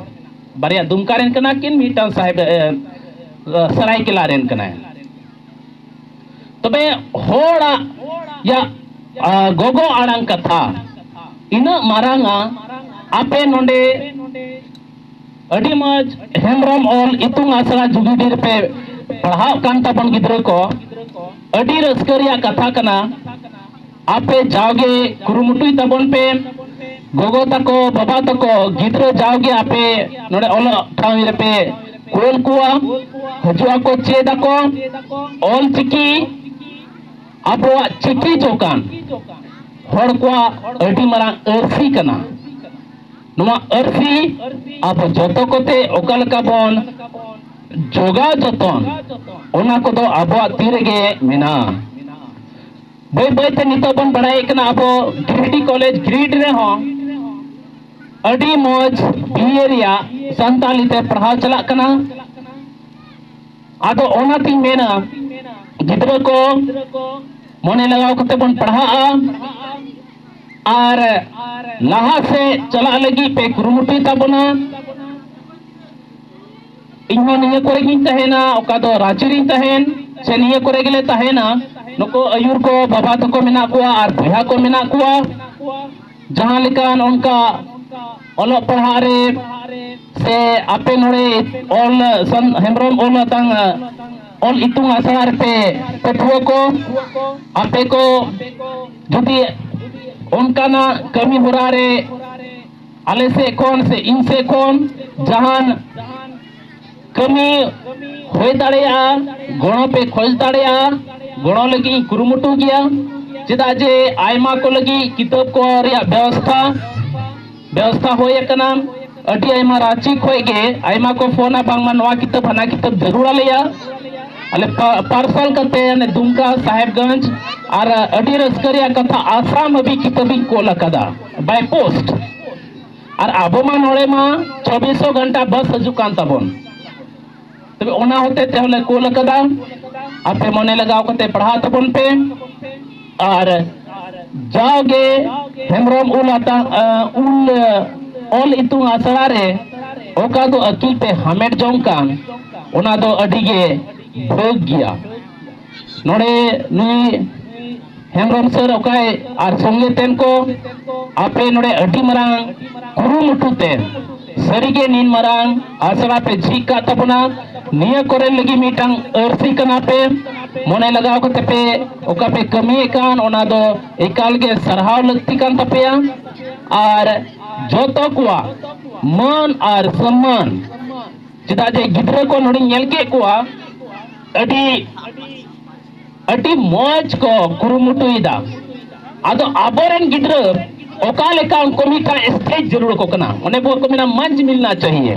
ᱵᱟᱨᱭᱟ ᱫᱩᱢᱠᱟ ᱨᱮᱱ ᱠᱟᱱᱟ ᱠᱤᱱ, ᱢᱤᱫᱴᱟᱝ ᱥᱟᱦᱮᱵ, ᱮ, ᱥᱟᱨᱟᱭᱠᱮᱞᱟ ᱨᱮᱱ ᱠᱟᱱᱟᱭ᱾ ᱛᱚᱵᱮ ᱦᱚᱲᱟᱜ ᱭᱟ, ᱟ, ᱜᱚᱜᱚ ᱟᱲᱟᱝ ᱠᱟᱛᱷᱟ ᱤᱱᱟᱹᱜ ᱢᱟᱨᱟᱝᱟ, ᱟᱯᱮ ᱱᱚᱰᱮ ᱟᱹᱰᱤ ᱢᱚᱡᱽ ᱦᱮᱢᱵᱨᱚᱢ ᱚᱞ ᱤᱛᱩᱱ ᱟᱥᱲᱟ ᱡᱩᱜᱤᱰᱤ ᱨᱮᱯᱮ ᱯᱟᱲᱦᱟᱣ ᱠᱟᱱ ᱛᱟᱵᱚᱱ ᱜᱤᱫᱽᱨᱟᱹ ᱠᱚ, ᱟᱹᱰᱤ ᱨᱟᱹᱥᱠᱟᱹ ᱨᱮᱭᱟᱜ ᱠᱟᱛᱷᱟ ᱠᱟᱱᱟ᱾ ᱟᱯᱮ ᱡᱟᱣᱜᱮ ᱠᱩᱨᱩᱢᱩᱴᱩᱭ ᱛᱟᱵᱚᱱ ᱯᱮ, ᱜᱚᱜᱚ ᱛᱟᱠᱚ, ᱵᱟᱵᱟ ᱛᱟᱠᱚ, ᱜᱤᱫᱽᱨᱟᱹ ᱡᱟᱣᱜᱮ ᱟᱯᱮ ᱱᱚᱰᱮ ᱚᱞᱚᱜ ᱴᱷᱟᱶ ᱨᱮᱯᱮ ᱠᱩᱞ ᱠᱚᱣᱟ, ᱦᱤᱡᱩᱜ ᱟᱠᱚ, ᱪᱮᱫ ᱟᱠᱚ ᱚᱞ ᱪᱤᱠᱤ᱾ ᱟᱵᱚᱣᱟᱜ ᱪᱤᱠᱤ ᱡᱚᱠᱟᱱ ᱦᱚᱲ ᱠᱚᱣᱟᱜ ᱟᱹᱰᱤ ᱢᱟᱨᱟᱝ ᱟᱹᱨᱥᱤ ᱠᱟᱱᱟ᱾ ᱱᱚᱣᱟ ᱟᱹᱨᱥᱤ ᱟᱵᱚ ᱡᱚᱛᱚ ᱠᱚᱛᱮ ᱚᱠᱟ ᱞᱮᱠᱟ ᱵᱚᱱ ᱡᱚᱜᱟᱣ ᱡᱚᱛᱚᱱ, ᱚᱱᱟ ᱠᱚᱫᱚ ᱟᱵᱚᱣᱟᱜ ᱛᱤ ᱨᱮᱜᱮ ᱢᱮᱱᱟᱜᱼᱟ᱾ ᱵᱟᱹᱭ ᱵᱟᱹᱭ ᱛᱮ ᱱᱤᱛᱚᱜ ᱵᱚᱱ ᱵᱟᱲᱟᱭᱮᱫ ᱠᱟᱱᱟ, ᱟᱵᱚ ᱜᱤᱨᱤᱰᱤ ᱠᱚᱞᱮᱡᱽ ᱜᱤᱨᱤᱰᱤ ᱨᱮᱦᱚᱸ ᱟᱹᱰᱤ ᱢᱚᱡᱽ ᱵᱤ ᱮ ᱨᱮᱭᱟᱜ ᱥᱟᱱᱛᱟᱞᱤ ᱛᱮ ᱯᱟᱲᱦᱟᱣ ᱪᱟᱞᱟᱜ ᱠᱟᱱᱟ᱾ ᱟᱫᱚ ᱚᱱᱟᱛᱤᱧ ᱢᱮᱱᱟ, ᱜᱤᱫᱽᱨᱟᱹ ᱠᱚ ᱢᱚᱱᱮ ᱞᱟᱜᱟᱣ ᱠᱟᱛᱮ ᱵᱚᱱ ᱯᱟᱲᱦᱟᱜᱼᱟ ᱟᱨ ᱞᱟᱦᱟ ᱥᱮᱫ ᱪᱟᱞᱟᱜ ᱞᱟᱹᱜᱤᱫ ᱯᱮ ᱠᱩᱨᱩᱢᱩᱴᱩᱭ ᱛᱟᱵᱚᱱᱟ᱾ ᱤᱧᱦᱚᱸ ᱱᱤᱭᱟᱹ ᱠᱚᱨᱮ ᱜᱤᱧ ᱛᱟᱦᱮᱱᱟ, ᱚᱠᱟ ᱫᱚ ᱨᱟᱸᱪᱤ ᱨᱤᱧ ᱛᱟᱦᱮᱱ, ᱥᱮ ᱱᱤᱭᱟᱹ ᱠᱚᱨᱮ ᱜᱮᱞᱮ ᱛᱟᱦᱮᱱᱟ᱾ ᱱᱩᱠᱩ ᱟᱹᱭᱩᱨ ᱠᱚ ᱵᱟᱵᱟ ᱛᱟᱠᱚ ᱢᱮᱱᱟᱜ ᱠᱚᱣᱟ ᱟᱨ ᱵᱚᱭᱦᱟ ᱠᱚ ᱢᱮᱱᱟᱜ ᱠᱚᱣᱟ᱾ ᱡᱟᱦᱟᱸ ᱞᱮᱠᱟ ᱱᱚᱝᱠᱟ ᱚᱞᱚᱜ ᱯᱟᱲᱦᱟᱜ ᱨᱮ ᱥᱮ ᱟᱯᱮ ᱱᱚᱰᱮ ᱚᱞ ᱥᱟᱱ-, ᱦᱮᱢᱵᱨᱚᱢ ᱚᱞ ᱟᱛᱟᱝ, ᱚᱞ ᱤᱛᱩᱱ ᱟᱥᱲᱟ ᱨᱮᱯᱮ ᱯᱟᱹᱴᱷᱩᱣᱟᱹ ᱠᱚ, ᱟᱯᱮ ᱠᱚ ᱡᱩᱫᱤ ᱚᱱᱠᱟᱱᱟᱜ ᱠᱟᱹᱢᱤ ᱦᱚᱨᱟ ᱨᱮ ᱟᱞᱮ ᱥᱮᱫ ᱠᱷᱚᱱ ᱥᱮ ᱤᱧ ᱥᱮᱫ ᱠᱷᱚᱱ ᱡᱟᱦᱟᱱ ᱠᱟᱹᱢᱤ ᱦᱩᱭ ᱫᱟᱲᱮᱭᱟᱜᱼᱟ, ᱜᱚᱲᱚ ᱯᱮ ᱠᱷᱚᱡᱽ ᱫᱟᱲᱮᱭᱟᱜᱼᱟ, ᱜᱚᱲᱚ ᱞᱟᱹᱜᱤᱫ ᱤᱧ ᱠᱩᱨᱩᱢᱩᱴᱩ ᱜᱮᱭᱟ᱾ ᱪᱮᱫᱟᱜ ᱡᱮ ᱟᱭᱢᱟ ᱠᱚ ᱞᱟᱹᱜᱤᱫ ᱠᱤᱛᱟᱹᱵ ᱠᱚ ᱨᱮᱭᱟᱜ ᱵᱮᱵᱚᱥᱛᱷᱟ, ᱵᱮᱵᱚᱥᱛᱷᱟ ᱦᱩᱭ ᱟᱠᱟᱱᱟ᱾ ᱟᱹᱰᱤ ᱟᱭᱢᱟ ᱨᱟᱸᱪᱤ ᱠᱷᱚᱡ ᱜᱮ ᱟᱭᱢᱟ ᱠᱚ ᱯᱷᱳᱱᱟ, ᱵᱟᱝᱢᱟ ᱱᱚᱣᱟ ᱠᱤᱛᱟᱹᱵ ᱦᱟᱱᱟ ᱠᱤᱛᱟᱹᱵ ᱡᱟᱹᱨᱩᱲ ᱟᱞᱮᱭᱟ᱾ ᱟᱞᱮ ᱯᱟ-, ᱯᱟᱨᱥᱟᱞ ᱠᱟᱛᱮ ᱚᱱᱮ ᱫᱩᱢᱠᱟ, ᱥᱟᱦᱮᱵᱽᱜᱚᱸᱡᱽ ᱟᱨ ᱟᱹᱰᱤ ᱨᱟᱹᱥᱠᱟᱹ ᱨᱮᱭᱟᱜ ᱠᱟᱛᱷᱟ, ᱟᱥᱟᱢ ᱦᱟᱹᱵᱤᱡ ᱠᱤᱛᱟᱹᱵ ᱤᱧ ᱠᱳᱞ ᱟᱠᱟᱫᱟ by post᱾ ᱟᱨ ᱟᱵᱚ ᱢᱟ ᱱᱚᱰᱮ ᱢᱟ ᱪᱚᱵᱵᱤᱥᱚ ᱜᱷᱚᱱᱴᱟ ᱵᱟᱥ ᱦᱤᱡᱩᱜ ᱠᱟᱱ ᱛᱟᱵᱚᱱ᱾ ᱛᱚᱵᱮ ᱚᱱᱟ ᱦᱚᱛᱮ ᱛᱮᱦᱚᱸ ᱞᱮ ᱠᱳᱞ ᱟᱠᱟᱫᱟ᱾ ᱟᱯᱮ ᱢᱚᱱᱮ ᱞᱟᱜᱟᱣ ᱠᱟᱛᱮ ᱯᱟᱲᱦᱟᱣ ᱛᱟᱵᱚᱱ ᱯᱮ᱾ ᱟᱨ ᱡᱟᱣᱜᱮ ᱦᱮᱢᱵᱨᱚᱢ ᱩᱞ ᱟᱛᱟ, ᱟ, ᱩᱞ, ᱟ, ᱚᱞ ᱤᱛᱩᱱ ᱟᱥᱲᱟ ᱨᱮ ᱚᱠᱟ ᱫᱚ ᱟᱹᱠᱤᱞ ᱯᱮ ᱦᱟᱢᱮᱴ ᱡᱚᱝ ᱠᱟᱱ, ᱚᱱᱟ ᱫᱚ ᱟᱹᱰᱤ ᱜᱮ ᱵᱷᱟᱹᱜᱽ ᱜᱮᱭᱟ᱾ ᱱᱚᱰᱮ ᱱᱩᱭ ᱦᱮᱢᱵᱨᱚᱢ ᱥᱟᱨ ᱚᱠᱟᱭ ᱟᱨ ᱥᱚᱸᱜᱮ ᱛᱮᱱ ᱠᱚ, ᱟᱯᱮ ᱱᱚᱰᱮ ᱟᱹᱰᱤ ᱢᱟᱨᱟᱝ ᱠᱩᱨᱩᱢᱩᱴᱩ ᱛᱮ ᱥᱟᱹᱨᱤᱜᱮ ᱱᱤᱱ ᱢᱟᱨᱟᱝ ᱟᱥᱲᱟ ᱯᱮ ᱡᱷᱤᱡ ᱠᱟᱜ ᱛᱟᱵᱚᱱᱟ᱾ ᱱᱤᱭᱟᱹ ᱠᱚᱨᱮ ᱞᱟᱹᱜᱤᱫ ᱢᱤᱫᱴᱟᱝ ᱟᱹᱨᱥᱤ ᱠᱟᱱᱟ ᱯᱮ᱾ ᱢᱚᱱᱮ ᱞᱟᱜᱟᱣ ᱠᱟᱛᱮ ᱯᱮ ᱚᱠᱟ ᱯᱮ ᱠᱟᱹᱢᱤᱭᱮᱫ ᱠᱟᱱ, ᱚᱱᱟ ᱫᱚ ᱮᱠᱟᱞ ᱜᱮ ᱥᱟᱨᱦᱟᱣ ᱞᱟᱹᱠᱛᱤ ᱠᱟᱱ ᱛᱟᱯᱮᱭᱟ᱾ ᱟᱨ ᱡᱚᱛᱚ ᱠᱚᱣᱟᱜ ᱢᱟᱹᱱ ᱟᱨ ᱥᱚᱱᱢᱟᱱ, ᱪᱮᱫᱟᱜ ᱡᱮ ᱜᱤᱫᱽᱨᱟᱹ ᱠᱚ ᱱᱚᱰᱮᱧ ᱧᱮᱞ ᱠᱮᱫ ᱠᱚᱣᱟ, ᱟᱹᱰᱤ ᱟᱹᱰᱤ ᱢᱚᱡᱽ ᱠᱚ ᱠᱩᱨᱩᱢᱩᱴᱩᱭᱮᱫᱟ᱾ ᱟᱫᱚ ᱟᱵᱚᱨᱮᱱ ᱜᱤᱫᱽᱨᱟᱹ ᱚᱠᱟ ᱞᱮᱠᱟ ᱩᱱᱠᱩ ᱢᱤᱫᱴᱟᱝ ᱥᱴᱮᱡᱽ ᱡᱟᱹᱨᱩᱲ ᱟᱠᱚ ᱠᱟᱱᱟ, ᱚᱱᱮ ᱵᱚ ᱠᱚ ᱢᱮᱱᱟ ᱢᱚᱧᱪ ᱢᱤᱞᱱᱟ ᱪᱟᱦᱤᱭᱮ,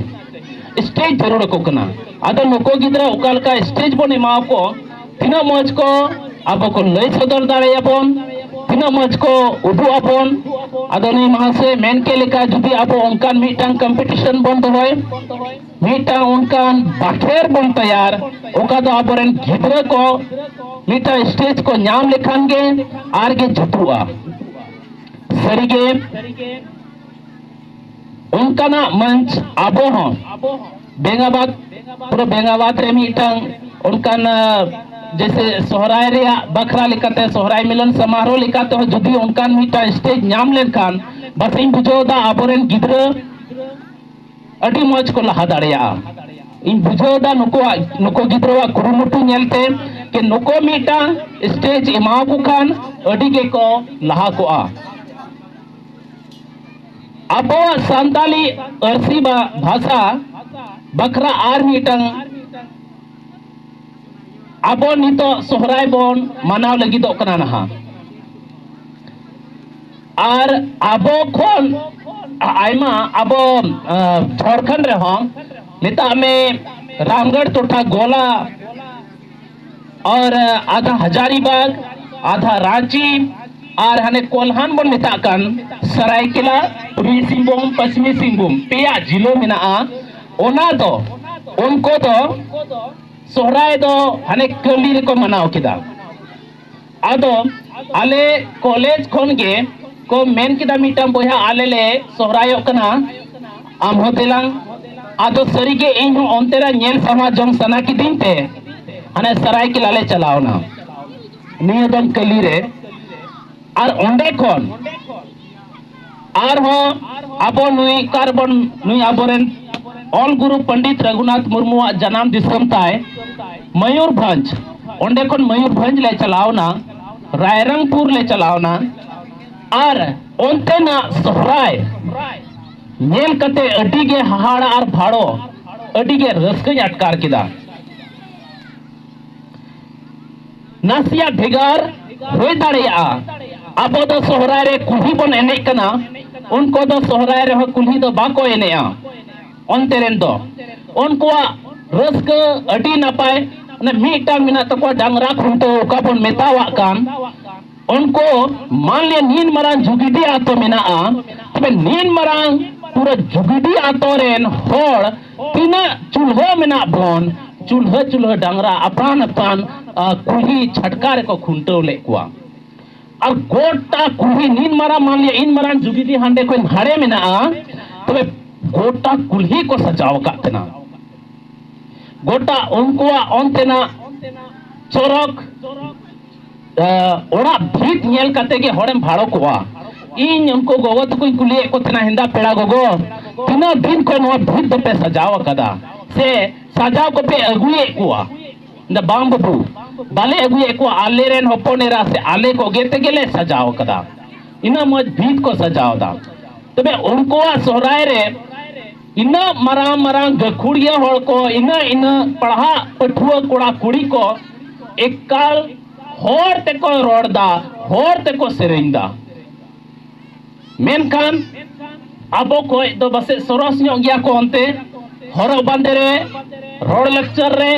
ᱥᱴᱮᱡᱽ ᱡᱟᱹᱨᱩᱲ ᱟᱠᱚ ᱠᱟᱱᱟ᱾ ᱟᱫᱚ ᱱᱩᱠᱩ ᱜᱤᱫᱽᱨᱟᱹ ᱚᱠᱟ ᱞᱮᱠᱟ ᱥᱴᱮᱡᱽ ᱵᱚᱱ ᱮᱢᱟ ᱠᱚ, ᱛᱤᱱᱟᱹᱜ ᱢᱚᱡᱽ ᱠᱚ ᱟᱵᱚ ᱠᱚ ᱞᱟᱹᱭ ᱥᱚᱫᱚᱨ ᱫᱟᱲᱮᱭᱟᱵᱚᱱ, ᱛᱤᱱᱟᱹᱜ ᱢᱚᱡᱽ ᱠᱚ ᱩᱫᱩᱜ ᱟᱵᱚᱱ᱾ ᱟᱫᱚ ᱱᱩᱭ ᱢᱟᱦᱟᱥᱚᱭ ᱢᱮᱱ ᱠᱮᱫ ᱞᱮᱠᱟ, ᱡᱩᱫᱤ ᱟᱵᱚ ᱚᱱᱠᱟᱱ ᱢᱤᱫᱴᱟᱝ ᱠᱚᱢᱯᱤᱴᱤᱥᱚᱱ ᱵᱚᱱ ᱫᱚᱦᱚᱭ, ᱢᱤᱫᱴᱟᱝ ᱚᱱᱠᱟᱱ ᱵᱟᱠᱷᱮᱲ ᱵᱚᱱ ᱛᱮᱭᱟᱨ, ᱚᱠᱟ ᱫᱚ ᱟᱵᱚᱨᱮᱱ ᱜᱤᱫᱽᱨᱟᱹ ᱠᱚ ᱢᱤᱫᱴᱟᱝ ᱥᱴᱮᱡᱽ ᱠᱚ ᱧᱟᱢ ᱞᱮᱠᱷᱟᱱ ᱜᱮ ᱟᱨ ᱜᱮ ᱡᱩᱛᱩᱜᱼᱟ᱾ ᱥᱟᱹᱨᱤᱜᱮ ᱚᱱᱠᱟᱱᱟᱜ ᱢᱚᱧᱪ ᱟᱵᱚ ᱦᱚᱸ ᱵᱮᱝᱜᱟᱵᱟᱫ, ᱯᱩᱨᱟᱹ ᱵᱮᱝᱜᱟᱵᱟᱫ ᱨᱮ ᱢᱤᱫᱴᱟᱝ ᱚᱱᱠᱟᱱ, ᱟ, ᱡᱮᱥᱮ ᱥᱚᱦᱨᱟᱭ ᱨᱮᱭᱟᱜ ᱵᱟᱠᱷᱨᱟ ᱞᱮᱠᱟᱛᱮ, ᱥᱚᱦᱨᱟᱭ ᱢᱤᱞᱚᱱ ᱥᱚᱢᱟᱨᱳᱦ ᱞᱮᱠᱟᱛᱮ ᱦᱚᱸ ᱡᱩᱫᱤ ᱚᱱᱠᱟᱱ ᱢᱤᱫᱴᱟᱝ ᱥᱴᱮᱡᱽ ᱧᱟᱢ ᱞᱮᱱᱠᱷᱟᱱ, ᱵᱟᱥ ᱤᱧ ᱵᱩᱡᱷᱟᱹᱣ ᱮᱫᱟ ᱟᱵᱚᱨᱮᱱ ᱜᱤᱫᱽᱨᱟᱹ ᱟᱹᱰᱤ ᱢᱚᱡᱽ ᱠᱚ ᱞᱟᱦᱟ ᱫᱟᱲᱮᱭᱟᱜᱼᱟ᱾ ᱤᱧ ᱵᱩᱡᱷᱟᱹᱣ ᱮᱫᱟ ᱱᱩᱠᱩᱣᱟᱜ, ᱱᱩᱠᱩ ᱜᱤᱫᱽᱨᱟᱹᱣᱟᱜ ᱠᱩᱨᱩᱢᱩᱴᱩ ᱧᱮᱞᱛᱮ, ᱡᱮ ᱱᱩᱠᱩ ᱢᱤᱫᱴᱟᱝ ᱥᱴᱮᱡᱽ ᱮᱢᱟᱣᱟᱠᱚ ᱠᱷᱟᱱ ᱟᱹᱰᱤ ᱜᱮᱠᱚ ᱞᱟᱦᱟ ᱠᱚᱜᱼᱟ᱾ ᱟᱵᱚᱣᱟᱜ ᱥᱟᱱᱛᱟᱞᱤ ᱟᱹᱨᱥᱤ ᱵᱟ ᱵᱷᱟᱥᱟ ᱵᱟᱠᱷᱨᱟ ᱟᱨ ᱢᱤᱫᱴᱟᱝ ᱟᱵᱚ ᱱᱤᱛᱚᱜ ᱥᱚᱦᱨᱟᱭ ᱵᱚᱱ ᱢᱟᱱᱟᱣ ᱞᱟᱹᱜᱤᱫᱚᱜ ᱠᱟᱱᱟ ᱱᱟᱦᱟᱜ᱾ ᱟᱨ ᱟᱵᱚ ᱠᱷᱚᱱ ᱟᱭᱢᱟ, ᱟᱵᱚ, ᱟ, ᱡᱷᱟᱲᱠᱷᱚᱸᱰ ᱨᱮᱦᱚᱸ ᱢᱮᱛᱟᱜ ᱢᱮ ᱨᱟᱢᱜᱚᱲ ᱴᱚᱴᱷᱟ ᱜᱳᱞᱟ ᱟᱨ ᱟᱫᱷᱟ ᱦᱟᱡᱟᱨᱤᱵᱟᱜᱽ, ᱟᱫᱷᱟ ᱨᱟᱸᱪᱤ, ᱟᱨ ᱦᱟᱱᱮ ᱠᱚᱞᱦᱟᱱ ᱵᱚᱱ ᱢᱮᱛᱟᱜ ᱠᱟᱱ ᱥᱟᱨᱟᱭᱠᱮᱞᱟ, ᱯᱩᱨᱵᱤ ᱥᱤᱝᱵᱷᱩᱢ, ᱯᱚᱥᱪᱤᱢᱤ ᱥᱤᱝᱵᱷᱩᱢ, ᱯᱮᱭᱟ ᱡᱤᱞᱟᱹ ᱢᱮᱱᱟᱜᱼᱟ᱾ ᱚᱱᱟ ᱫᱚ ᱩᱱᱠᱩ ᱫᱚ ᱥᱚᱦᱨᱟᱭ ᱫᱚ ᱦᱟᱱᱮ ᱠᱟᱹᱞᱤ ᱨᱮᱠᱚ ᱢᱟᱱᱟᱣ ᱠᱮᱫᱟ᱾ ᱟᱫᱚ ᱟᱞᱮ ᱠᱚᱞᱮᱡᱽ ᱠᱷᱚᱱ ᱜᱮ ᱠᱚ ᱢᱮᱱ ᱠᱮᱫᱟ, ᱢᱤᱫᱴᱟᱝ ᱵᱚᱭᱦᱟ, ᱟᱞᱮ ᱞᱮ ᱥᱚᱦᱨᱟᱭᱚᱜ ᱠᱟᱱᱟ, ᱟᱢ ᱦᱚᱸ ᱫᱮᱞᱟᱝ᱾ ᱟᱫᱚ ᱥᱟᱹᱨᱤᱜᱮ ᱤᱧ ᱦᱚᱸ ᱚᱱᱛᱮ ᱨᱮ ᱧᱮᱞ ᱥᱟᱢᱟ ᱡᱚᱝ ᱥᱟᱱᱟ ᱠᱤᱫᱤᱧ ᱛᱮ ᱦᱟᱱᱮ ᱥᱟᱨᱟᱭᱠᱮᱞᱟ ᱞᱮ ᱪᱟᱞᱟᱣᱱᱟ᱾ ᱱᱤᱭᱟᱹ ᱫᱚᱢ ᱠᱟᱹᱞᱤ ᱨᱮ᱾ ᱟᱨ ᱚᱸᱰᱮ ᱠᱷᱚᱱ ᱟᱨᱦᱚᱸ ᱟᱵᱚ ᱱᱩᱭ ᱚᱠᱟᱨᱮᱵᱚᱱ, ᱱᱩᱭ ᱟᱵᱚᱨᱮᱱ ᱚᱞ ᱜᱩᱨᱩ ᱯᱚᱱᱰᱤᱛ ᱨᱟᱹᱜᱷᱩᱱᱟᱛᱷ ᱢᱩᱨᱢᱩᱣᱟᱜ ᱡᱟᱱᱟᱢ ᱫᱤᱥᱚᱢ ᱛᱟᱭ ᱢᱚᱭᱩᱨᱵᱷᱚᱸᱡᱽ᱾ ᱚᱸᱰᱮ ᱠᱷᱚᱱ ᱢᱚᱭᱩᱨᱵᱷᱚᱸᱡᱽ ᱞᱮ ᱪᱟᱞᱟᱣᱱᱟ, ᱨᱟᱭᱨᱚᱝᱯᱩᱨ ᱞᱮ ᱪᱟᱞᱟᱣᱱᱟ᱾ ᱟᱨ ᱚᱱᱛᱮᱱᱟᱜ ᱥᱚᱦᱨᱟᱭ ᱧᱮᱞ ᱠᱟᱛᱮ ᱟᱹᱰᱤ ᱜᱮ ᱦᱟᱦᱟᱲᱟ ᱟᱨ ᱵᱷᱟᱲᱚ, ᱟᱹᱰᱤ ᱜᱮ ᱨᱟᱹᱥᱠᱟᱹᱧ ᱟᱴᱠᱟᱨ ᱠᱮᱫᱟ᱾ ᱱᱟᱥᱮᱭᱟᱜ ᱵᱷᱮᱜᱟᱨ ᱦᱩᱭ ᱫᱟᱲᱮᱭᱟᱜᱼᱟ᱾ ᱟᱵᱚ ᱫᱚ ᱥᱚᱦᱨᱟᱭ ᱨᱮ ᱠᱩᱞᱦᱤ ᱵᱚᱱ ᱮᱱᱮᱡ ᱠᱟᱱᱟ, ᱩᱱᱠᱩ ᱫᱚ ᱥᱚᱦᱨᱟᱭ ᱨᱮᱦᱚᱸ ᱠᱩᱞᱦᱤ ᱫᱚ ᱵᱟᱠᱚ ᱮᱱᱮᱡᱼᱟ᱾ ᱚᱱᱛᱮ ᱨᱮᱱ ᱫᱚ ᱩᱱᱠᱩᱣᱟᱜ ᱨᱟᱹᱥᱠᱟᱹ ᱟᱹᱰᱤ ᱱᱟᱯᱟᱭ, ᱚᱱᱮ ᱢᱤᱫᱴᱟᱝ ᱢᱮᱱᱟᱜ ᱛᱟᱠᱚᱣᱟ ᱰᱟᱝᱨᱟ ᱠᱷᱩᱱᱴᱟᱹᱣ, ᱚᱠᱟ ᱵᱚᱱ ᱢᱮᱛᱟᱣᱟᱜ ᱠᱟᱱ, ᱩᱱᱠᱩ ᱢᱟᱱ ᱞᱤᱭᱟ ᱱᱤᱱ ᱢᱟᱨᱟᱝ ᱡᱩᱜᱤᱫᱤ ᱟᱛᱳ ᱢᱮᱱᱟᱜᱼᱟ, ᱛᱚᱵᱮ ᱱᱤᱱ ᱢᱟᱨᱟᱝ ᱯᱩᱨᱟᱹ ᱡᱩᱜᱤᱫᱤ ᱟᱛᱳ ᱨᱮᱱ ᱦᱚᱲ ᱛᱤᱱᱟᱹᱜ ᱪᱩᱞᱦᱟᱹ ᱢᱮᱱᱟᱜ ᱵᱚᱱ, ᱪᱩᱞᱦᱟᱹ ᱪᱩᱞᱦᱟᱹ ᱰᱟᱝᱨᱟ ᱟᱯᱟᱱ ᱟᱯᱟᱱ, ᱟ, ᱠᱩᱞᱦᱤ ᱪᱷᱟᱴᱠᱟ ᱨᱮᱠᱚ ᱠᱷᱩᱱᱴᱟᱹᱣ ᱞᱮᱫ ᱠᱚᱣᱟ᱾ ᱟᱨ ᱜᱚᱴᱟ ᱠᱩᱞᱦᱤ ᱱᱤᱱ ᱢᱟᱨᱟᱝ, ᱢᱟᱱ ᱞᱤᱭᱟ ᱤᱱ ᱢᱟᱨᱟᱝ ᱡᱩᱜᱤᱫᱤ ᱦᱟᱸᱰᱮ ᱠᱷᱚᱱ ᱦᱟᱸᱰᱮ ᱢᱮᱱᱟᱜᱼᱟ, ᱛᱚᱵᱮ ᱜᱚᱴᱟ ᱠᱩᱞᱦᱤ ᱠᱚ ᱥᱟᱡᱟᱣ ᱟᱠᱟᱫ ᱛᱟᱦᱮᱱᱟ᱾ ᱜᱚᱴᱟ ᱩᱱᱠᱩᱣᱟᱜ ᱚᱱᱛᱮᱱᱟᱜ ᱪᱚᱨᱚᱠ, ᱟ, ᱚᱲᱟᱜ ᱵᱷᱤᱛ ᱧᱮᱞ ᱠᱟᱛᱮ ᱜᱮ ᱦᱚᱲᱮᱢ ᱵᱷᱟᱲᱚ ᱠᱚᱜᱼᱟ᱾ ᱤᱧ ᱩᱱᱠᱩ ᱜᱚᱜᱚ ᱛᱟᱠᱚᱧ ᱠᱩᱞᱤᱭᱮᱫ ᱠᱚ ᱛᱟᱦᱮᱱᱟ, ᱦᱮᱸᱫᱟ ᱯᱮᱲᱟ ᱜᱚᱜᱚ, ᱛᱤᱱᱟᱹᱜ ᱫᱤᱱ ᱠᱷᱚᱱ ᱱᱚᱣᱟ ᱵᱷᱤᱛ ᱫᱚᱯᱮ ᱥᱟᱡᱟᱣ ᱟᱠᱟᱫᱟ ᱥᱮ ᱥᱟᱡᱟᱣ ᱠᱚᱯᱮ ᱟᱹᱜᱩᱭᱮᱫ ᱠᱚᱣᱟ? ᱢᱮᱱᱫᱟ, ᱵᱟᱝ ᱵᱟᱹᱵᱩ, ᱵᱟᱞᱮ ᱟᱹᱜᱩᱭᱮᱫ ᱠᱚᱣᱟ, ᱟᱞᱮ ᱨᱮᱱ ᱦᱚᱯᱚᱱ ᱮᱨᱟ ᱥᱮ ᱟᱞᱮ ᱠᱚᱜᱮ ᱛᱮᱜᱮ ᱞᱮ ᱥᱟᱡᱟᱣ ᱠᱟᱫᱟ᱾ ᱤᱱᱟᱹᱜ ᱢᱚᱡᱽ ᱵᱷᱤᱛ ᱠᱚ ᱥᱟᱡᱟᱣ ᱫᱟ᱾ ᱛᱚᱵᱮ ᱩᱱᱠᱩᱣᱟᱜ ᱥᱚᱦᱨᱟᱭ ᱨᱮ ᱤᱱᱟᱹᱜ ᱢᱟᱨᱟᱝ ᱢᱟᱨᱟᱝ ᱜᱟᱹᱠᱷᱩᱲᱤᱭᱟᱹ ᱦᱚᱲ ᱠᱚ, ᱤᱱᱟᱹᱜ ᱤᱱᱟᱹᱜ ᱯᱟᱲᱦᱟᱜ ᱯᱟᱹᱴᱷᱩᱣᱟᱹ ᱠᱚᱲᱟ ᱠᱩᱲᱤ ᱠᱚ ᱮᱠᱟᱞ ᱦᱚᱲ ᱛᱮᱠᱚ ᱨᱚᱲ ᱫᱟ, ᱦᱚᱲ ᱛᱮᱠᱚ ᱥᱮᱨᱮᱧ ᱫᱟ᱾ ᱢᱮᱱᱠᱷᱟᱱ ᱟᱵᱚ ᱠᱷᱚᱡ ᱫᱚ ᱯᱟᱥᱮᱡ ᱥᱚᱨᱚᱥ ᱧᱚᱜ ᱜᱮᱭᱟ ᱠᱚ ᱚᱱᱛᱮ, ᱦᱚᱨᱚᱜ ᱵᱟᱸᱫᱮ ᱨᱮ, ᱨᱚᱲ ᱞᱟᱠᱪᱟᱨ ᱨᱮ,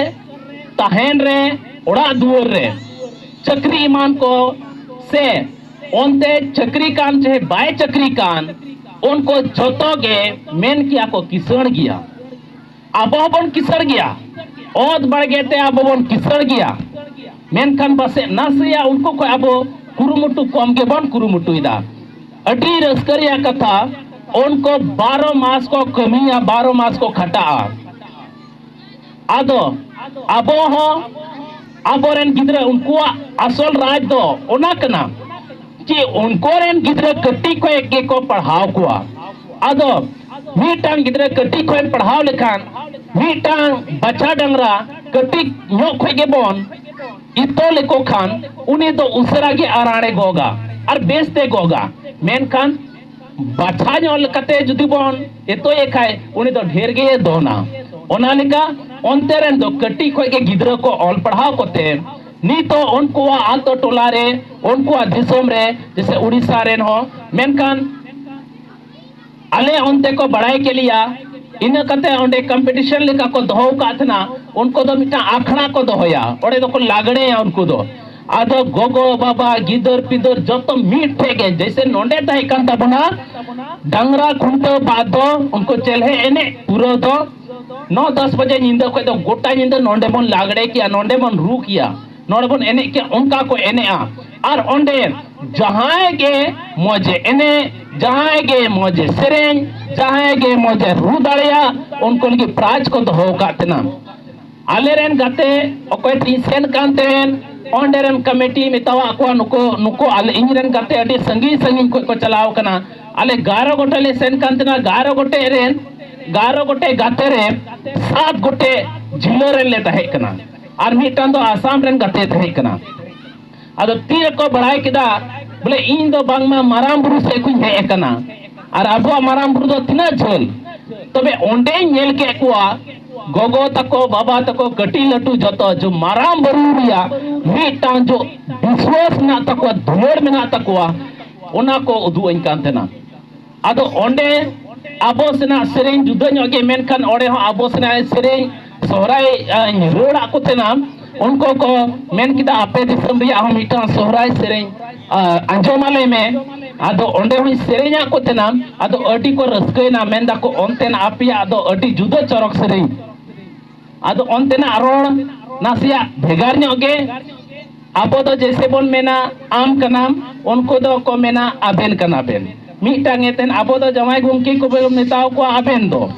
ᱛᱟᱦᱮᱱ ᱨᱮ, ᱚᱲᱟᱜ ᱫᱩᱣᱟᱹᱨ ᱨᱮ᱾ ᱪᱟᱹᱠᱨᱤ ᱮᱢᱟᱱ ᱠᱚ ᱥᱮ ᱚᱱᱛᱮ ᱪᱟᱹᱠᱨᱤ ᱠᱟᱱ ᱪᱟᱦᱮ ᱵᱟᱭ ᱪᱟᱹᱠᱨᱤ ᱠᱟᱱ, ᱩᱱᱠᱩ ᱡᱚᱛᱚ ᱜᱮ ᱢᱮᱱ ᱠᱮᱭᱟ ᱠᱚ ᱠᱤᱥᱟᱹᱬ ᱜᱮᱭᱟ᱾ ᱟᱵᱚ ᱦᱚᱸᱵᱚᱱ ᱠᱤᱥᱟᱹᱬ ᱜᱮᱭᱟ, ᱚᱛ ᱵᱟᱲᱜᱮ ᱛᱮ ᱟᱵᱚ ᱵᱚᱱ ᱠᱤᱥᱟᱹᱬ ᱜᱮᱭᱟ, ᱢᱮᱱᱠᱷᱟᱱ ᱯᱟᱥᱮᱡ ᱱᱟᱥᱮᱭᱟᱜ ᱩᱱᱠᱩ ᱠᱷᱚᱱ ᱟᱵᱚ ᱠᱩᱨᱩᱢᱩᱴᱩ ᱠᱚᱢ ᱜᱮᱵᱚᱱ ᱠᱩᱨᱩᱢᱩᱴᱩᱭᱮᱫᱟ᱾ ᱟᱹᱰᱤ ᱨᱟᱹᱥᱠᱟᱹ ᱨᱮᱭᱟᱜ ᱠᱟᱛᱷᱟ, ᱩᱱᱠᱩ ᱵᱟᱨᱚ ᱢᱟᱥ ᱠᱚ ᱠᱟᱹᱢᱤᱭᱟ, ᱵᱟᱨᱚ ᱢᱟᱥ ᱠᱚ ᱠᱷᱟᱴᱟᱜᱼᱟ᱾ ᱟᱫᱚ ᱟᱵᱚ ᱦᱚᱸ ᱟᱵᱚᱨᱮᱱ ᱜᱤᱫᱽᱨᱟᱹ, ᱩᱱᱠᱩᱣᱟᱜ ᱟᱥᱚᱞ ᱨᱟᱡᱽ ᱫᱚ ᱚᱱᱟ ᱠᱟᱱᱟ ᱡᱮ ᱩᱱᱠᱩᱨᱮᱱ ᱜᱤᱫᱽᱨᱟᱹ ᱠᱟᱹᱴᱤᱡ ᱠᱷᱚᱱ ᱜᱮᱠᱚ ᱯᱟᱲᱦᱟᱣ ᱠᱚᱣᱟ᱾ ᱟᱫᱚ ᱢᱤᱫᱴᱟᱝ ᱜᱤᱫᱽᱨᱟᱹ ᱠᱟᱹᱴᱤᱡ ᱠᱷᱚᱱ ᱯᱟᱲᱦᱟᱣ ᱞᱮᱠᱷᱟᱱ, ᱢᱤᱫᱴᱟᱝ ᱵᱟᱪᱷᱟ ᱰᱟᱝᱨᱟ ᱠᱟᱹᱴᱤᱡ ᱧᱚᱜ ᱠᱷᱚᱱ ᱜᱮᱵᱚᱱ ᱤᱛᱚ ᱞᱮᱠᱚ ᱠᱷᱟᱱ, ᱩᱱᱤ ᱫᱚ ᱩᱥᱟᱹᱨᱟ ᱜᱮ ᱟᱨᱟᱬᱮ ᱜᱚᱜᱟ ᱟᱨ ᱵᱮᱥᱛᱮ ᱜᱚᱜᱟ᱾ ᱢᱮᱱᱠᱷᱟᱱ ᱵᱟᱪᱷᱟ ᱧᱚᱜ ᱞᱮᱠᱟᱛᱮ ᱡᱩᱫᱤ ᱵᱚᱱ ᱮᱛᱚᱭᱮ ᱠᱷᱟᱡ, ᱩᱱᱤ ᱫᱚ ᱰᱷᱮᱨ ᱜᱮᱭ ᱫᱚᱱᱟ᱾ ᱚᱱᱟ ᱞᱮᱠᱟ ᱚᱱᱛᱮ ᱨᱮᱱ ᱫᱚ ᱠᱟᱹᱴᱤᱡ ᱠᱷᱚᱡ ᱜᱮ ᱜᱤᱫᱽᱨᱟᱹ ᱠᱚ ᱚᱞ ᱯᱟᱲᱦᱟᱣ ᱠᱚᱛᱮ, ᱱᱤᱛᱚᱜ ᱩᱱᱠᱩᱣᱟᱜ ᱟᱛᱳ ᱴᱚᱞᱟ ᱨᱮ, ᱩᱱᱠᱩᱣᱟᱜ ᱫᱤᱥᱚᱢ ᱨᱮ, ᱡᱮᱭᱥᱮ ᱩᱲᱤᱥᱥᱟ ᱨᱮᱱ ᱦᱚᱸ, ᱢᱮᱱᱠᱷᱟᱱ ᱟᱞᱮ ᱚᱱᱛᱮ ᱠᱚ ᱵᱟᱲᱟᱭ ᱠᱮᱫ ᱞᱮᱭᱟ᱾ ᱤᱱᱟᱹ ᱠᱟᱛᱮ ᱚᱸᱰᱮ ᱠᱚᱢᱯᱤᱴᱤᱥᱚᱱ ᱞᱮᱠᱟ ᱠᱚ ᱫᱚᱦᱚ ᱟᱠᱟᱫ ᱛᱟᱦᱮᱱᱟ᱾ ᱩᱱᱠᱩ ᱫᱚ ᱢᱤᱫᱴᱟᱝ ᱟᱠᱷᱲᱟ ᱠᱚ ᱫᱚᱦᱚᱭᱟ, ᱚᱸᱰᱮ ᱫᱚᱠᱚ ᱞᱟᱜᱽᱲᱮᱭᱟ ᱩᱱᱠᱩ ᱫᱚ᱾ ᱟᱫᱚ ᱜᱚᱜᱚ ᱵᱟᱵᱟ ᱜᱤᱫᱟᱹᱨ ᱯᱤᱫᱟᱹᱨ ᱡᱚᱛᱚ ᱢᱤᱫ ᱴᱷᱮᱡ ᱜᱮ, ᱡᱮᱭᱥᱮ ᱱᱚᱸᱰᱮ ᱛᱟᱦᱮᱸ ᱠᱟᱱ ᱛᱟᱵᱚᱱᱟ ᱰᱟᱝᱨᱟ ᱠᱷᱩᱱᱴᱟᱹᱣ ᱵᱟᱫ ᱫᱚ ᱩᱱᱠᱩ ᱪᱮᱞᱦᱮ ᱮᱱᱮᱡ ᱯᱩᱨᱟᱹᱣ ᱫᱚ ᱱᱚ ᱫᱚᱥ ᱵᱟᱡᱮ ᱧᱤᱫᱟᱹ ᱠᱷᱚᱡ ᱫᱚ ᱜᱚᱴᱟ ᱧᱤᱫᱟᱹ ᱱᱚᱸᱰᱮ ᱵᱚᱱ ᱞᱟᱜᱽᱲᱮ ᱠᱮᱭᱟ, ᱱᱚᱸᱰᱮ ᱵᱚᱱ ᱨᱩ ᱠᱮᱭᱟ, ᱱᱚᱸᱰᱮ ᱵᱚᱱ ᱮᱱᱮᱡ ᱠᱮᱭᱟ, ᱚᱱᱠᱟ ᱠᱚ ᱮᱱᱮᱡᱼᱟ᱾ ᱟᱨ ᱚᱸᱰᱮ ᱡᱟᱦᱟᱸᱭ ᱜᱮ ᱢᱚᱡᱮ ᱮᱱᱮᱡ, ᱡᱟᱦᱟᱸᱭ ᱜᱮ ᱢᱚᱡᱮ ᱥᱮᱨᱮᱧ, ᱡᱟᱦᱟᱸᱭ ᱜᱮ ᱢᱚᱡᱮ ᱨᱩ ᱫᱟᱲᱮᱭᱟᱜ, ᱩᱱᱠᱩ ᱞᱟᱹᱜᱤᱫ ᱯᱨᱟᱭᱤᱡᱽ ᱠᱚ ᱫᱚᱦᱚ ᱟᱠᱟᱫ ᱛᱟᱦᱮᱱᱟ᱾ ᱟᱞᱮ ᱨᱮᱱ ᱜᱟᱛᱮ ᱚᱠᱚᱭ ᱴᱷᱮᱱ ᱥᱮᱱ ᱠᱟᱱ ᱛᱟᱦᱮᱱ, ᱚᱸᱰᱮ ᱨᱮᱱ ᱠᱚᱢᱤᱴᱤ ᱢᱮᱛᱟᱣᱟᱫ ᱠᱚᱣᱟ, ᱱᱩᱠᱩ, ᱱᱩᱠᱩ ᱟᱞᱮ, ᱤᱧ ᱨᱮᱱ ᱜᱟᱛᱮ ᱟᱹᱰᱤ ᱥᱟᱺᱜᱤᱧ ᱥᱟᱺᱜᱤᱧ ᱠᱷᱚᱱ ᱠᱚ ᱪᱟᱞᱟᱣ ᱠᱟᱱᱟ᱾ ᱟᱞᱮ ᱜᱟᱨᱚ ᱜᱚᱴᱮᱡ ᱞᱮ ᱥᱮᱱ ᱠᱟᱱ ᱛᱟᱦᱮᱱᱟ, ᱜᱟᱨᱚ ᱜᱚᱴᱮᱡ ᱨᱮᱱ, ᱜᱟᱨᱚ ᱜᱚᱴᱮᱡ ᱜᱟᱛᱮ ᱨᱮ ᱥᱟᱛ ᱜᱚᱴᱮᱡ ᱡᱤᱞᱟᱹ ᱨᱮᱱ ᱞᱮ ᱛᱟᱦᱮᱸ ᱠᱟᱱᱟ ᱟᱨ ᱢᱤᱫᱴᱟᱝ ᱫᱚ ᱟᱥᱟᱢ ᱨᱮᱱ ᱜᱟᱛᱮ ᱛᱟᱦᱮᱸ ᱠᱟᱱᱟ᱾ ᱟᱫᱚ ᱛᱤ ᱨᱮᱠᱚ ᱵᱟᱲᱟᱭ ᱠᱮᱫᱟ ᱵᱚᱞᱮ ᱤᱧ ᱫᱚ ᱵᱟᱝᱢᱟ ᱢᱟᱨᱟᱝ ᱵᱩᱨᱩ ᱥᱮᱫ ᱠᱷᱚᱱ ᱦᱮᱡ ᱟᱠᱟᱱᱟ, ᱟᱨ ᱟᱵᱚᱣᱟᱜ ᱢᱟᱨᱟᱝ ᱵᱩᱨᱩ ᱫᱚ ᱛᱤᱱᱟᱹᱜ ᱡᱷᱟᱹᱞ? ᱛᱚᱵᱮ ᱚᱸᱰᱮᱧ ᱧᱮᱞ ᱠᱮᱫ ᱠᱚᱣᱟ, ᱜᱚᱜᱚ ᱛᱟᱠᱚ, ᱵᱟᱵᱟ ᱛᱟᱠᱚ, ᱠᱟᱹᱴᱤᱡ ᱞᱟᱹᱴᱩ ᱡᱚᱛᱚ ᱡᱚ ᱢᱟᱨᱟᱝ ᱵᱩᱨᱩ ᱨᱮᱭᱟᱜ ᱢᱤᱫᱴᱟᱝ ᱡᱚ ᱵᱤᱥᱣᱟᱥ ᱢᱮᱱᱟᱜ ᱛᱟᱠᱚᱣᱟ, ᱫᱩᱞᱟᱹᱲ ᱢᱮᱱᱟᱜ ᱛᱟᱠᱚᱣᱟ, ᱚᱱᱟ ᱠᱚ ᱩᱫᱩᱜ ᱟᱹᱧ ᱠᱟᱱ ᱛᱟᱦᱮᱱᱟ᱾ ᱟᱫᱚ ᱚᱸᱰᱮ ᱟᱵᱚ ᱥᱮᱱᱟᱜ ᱥᱮᱨᱮᱧ ᱡᱩᱫᱟᱹ ᱧᱚᱜ ᱜᱮ, ᱢᱮᱱᱠᱷᱟᱱ ᱚᱸᱰᱮ ᱦᱚᱸ ᱟᱵᱚ ᱥᱮᱱᱟᱜ ᱥᱮᱨᱮᱧ ᱥᱚᱦᱨᱟᱭ, ᱟᱧ ᱨᱩᱣᱟᱹᱲᱟᱜ ᱠᱚ ᱛᱟᱦᱮᱱᱟ᱾ ᱩᱱᱠᱩ ᱠᱚ ᱢᱮᱱ ᱠᱮᱫᱟ, "ᱟᱯᱮ ᱫᱤᱥᱚᱢ ᱨᱮᱭᱟᱜ ᱦᱚᱸ ᱢᱤᱫᱴᱟᱝ ᱥᱚᱦᱨᱟᱭ ᱥᱮᱨᱮᱧ, ᱟ, ᱟᱸᱡᱚᱢ ᱟᱞᱮ ᱢᱮ, ᱟᱫᱚ ᱚᱸᱰᱮ ᱦᱚᱸᱧ ᱥᱮᱨᱮᱧᱟᱜ ᱠᱚ ᱛᱟᱦᱮᱱᱟ᱾ ᱟᱫᱚ ᱟᱹᱰᱤ ᱠᱚ ᱨᱟᱹᱥᱠᱟᱹᱭᱮᱱᱟ, ᱢᱮᱱ ᱫᱟᱠᱚ, "ᱚᱱᱛᱮᱱᱟᱜ ᱟᱯᱮᱭᱟᱜ ᱫᱚ ᱟᱹᱰᱤ ᱡᱩᱫᱟᱹ ᱪᱚᱨᱚᱠ ᱥᱮᱨᱮᱧ, ᱟᱫᱚ ᱚᱱᱛᱮᱱᱟᱜ ᱨᱚᱲ ᱱᱟᱥᱮᱭᱟᱜ ᱵᱷᱮᱜᱟᱨ ᱧᱚᱜ ᱜᱮ, ᱟᱵᱚ ᱫᱚ ᱡᱮᱭᱥᱮ ᱵᱚᱱ ᱢᱮᱱᱟ ᱟᱢ ᱠᱟᱱᱟᱢ, ᱩᱱᱠᱩ ᱫᱚ ᱠᱚ ᱢᱮᱱᱟ ᱟᱵᱮᱱ ᱠᱟᱱᱟ ᱵᱮᱱ, ᱢᱤᱫᱴᱟᱝ ᱮ ᱛᱟᱦᱮᱱ, ᱟᱵᱚ ᱫᱚ ᱡᱟᱶᱟᱭ ᱜᱚᱢᱠᱮ ᱠᱚᱵᱚᱱ ᱢᱮᱛᱟᱣ ᱠᱚᱣᱟ ᱟᱵᱮᱱ ᱫᱚ,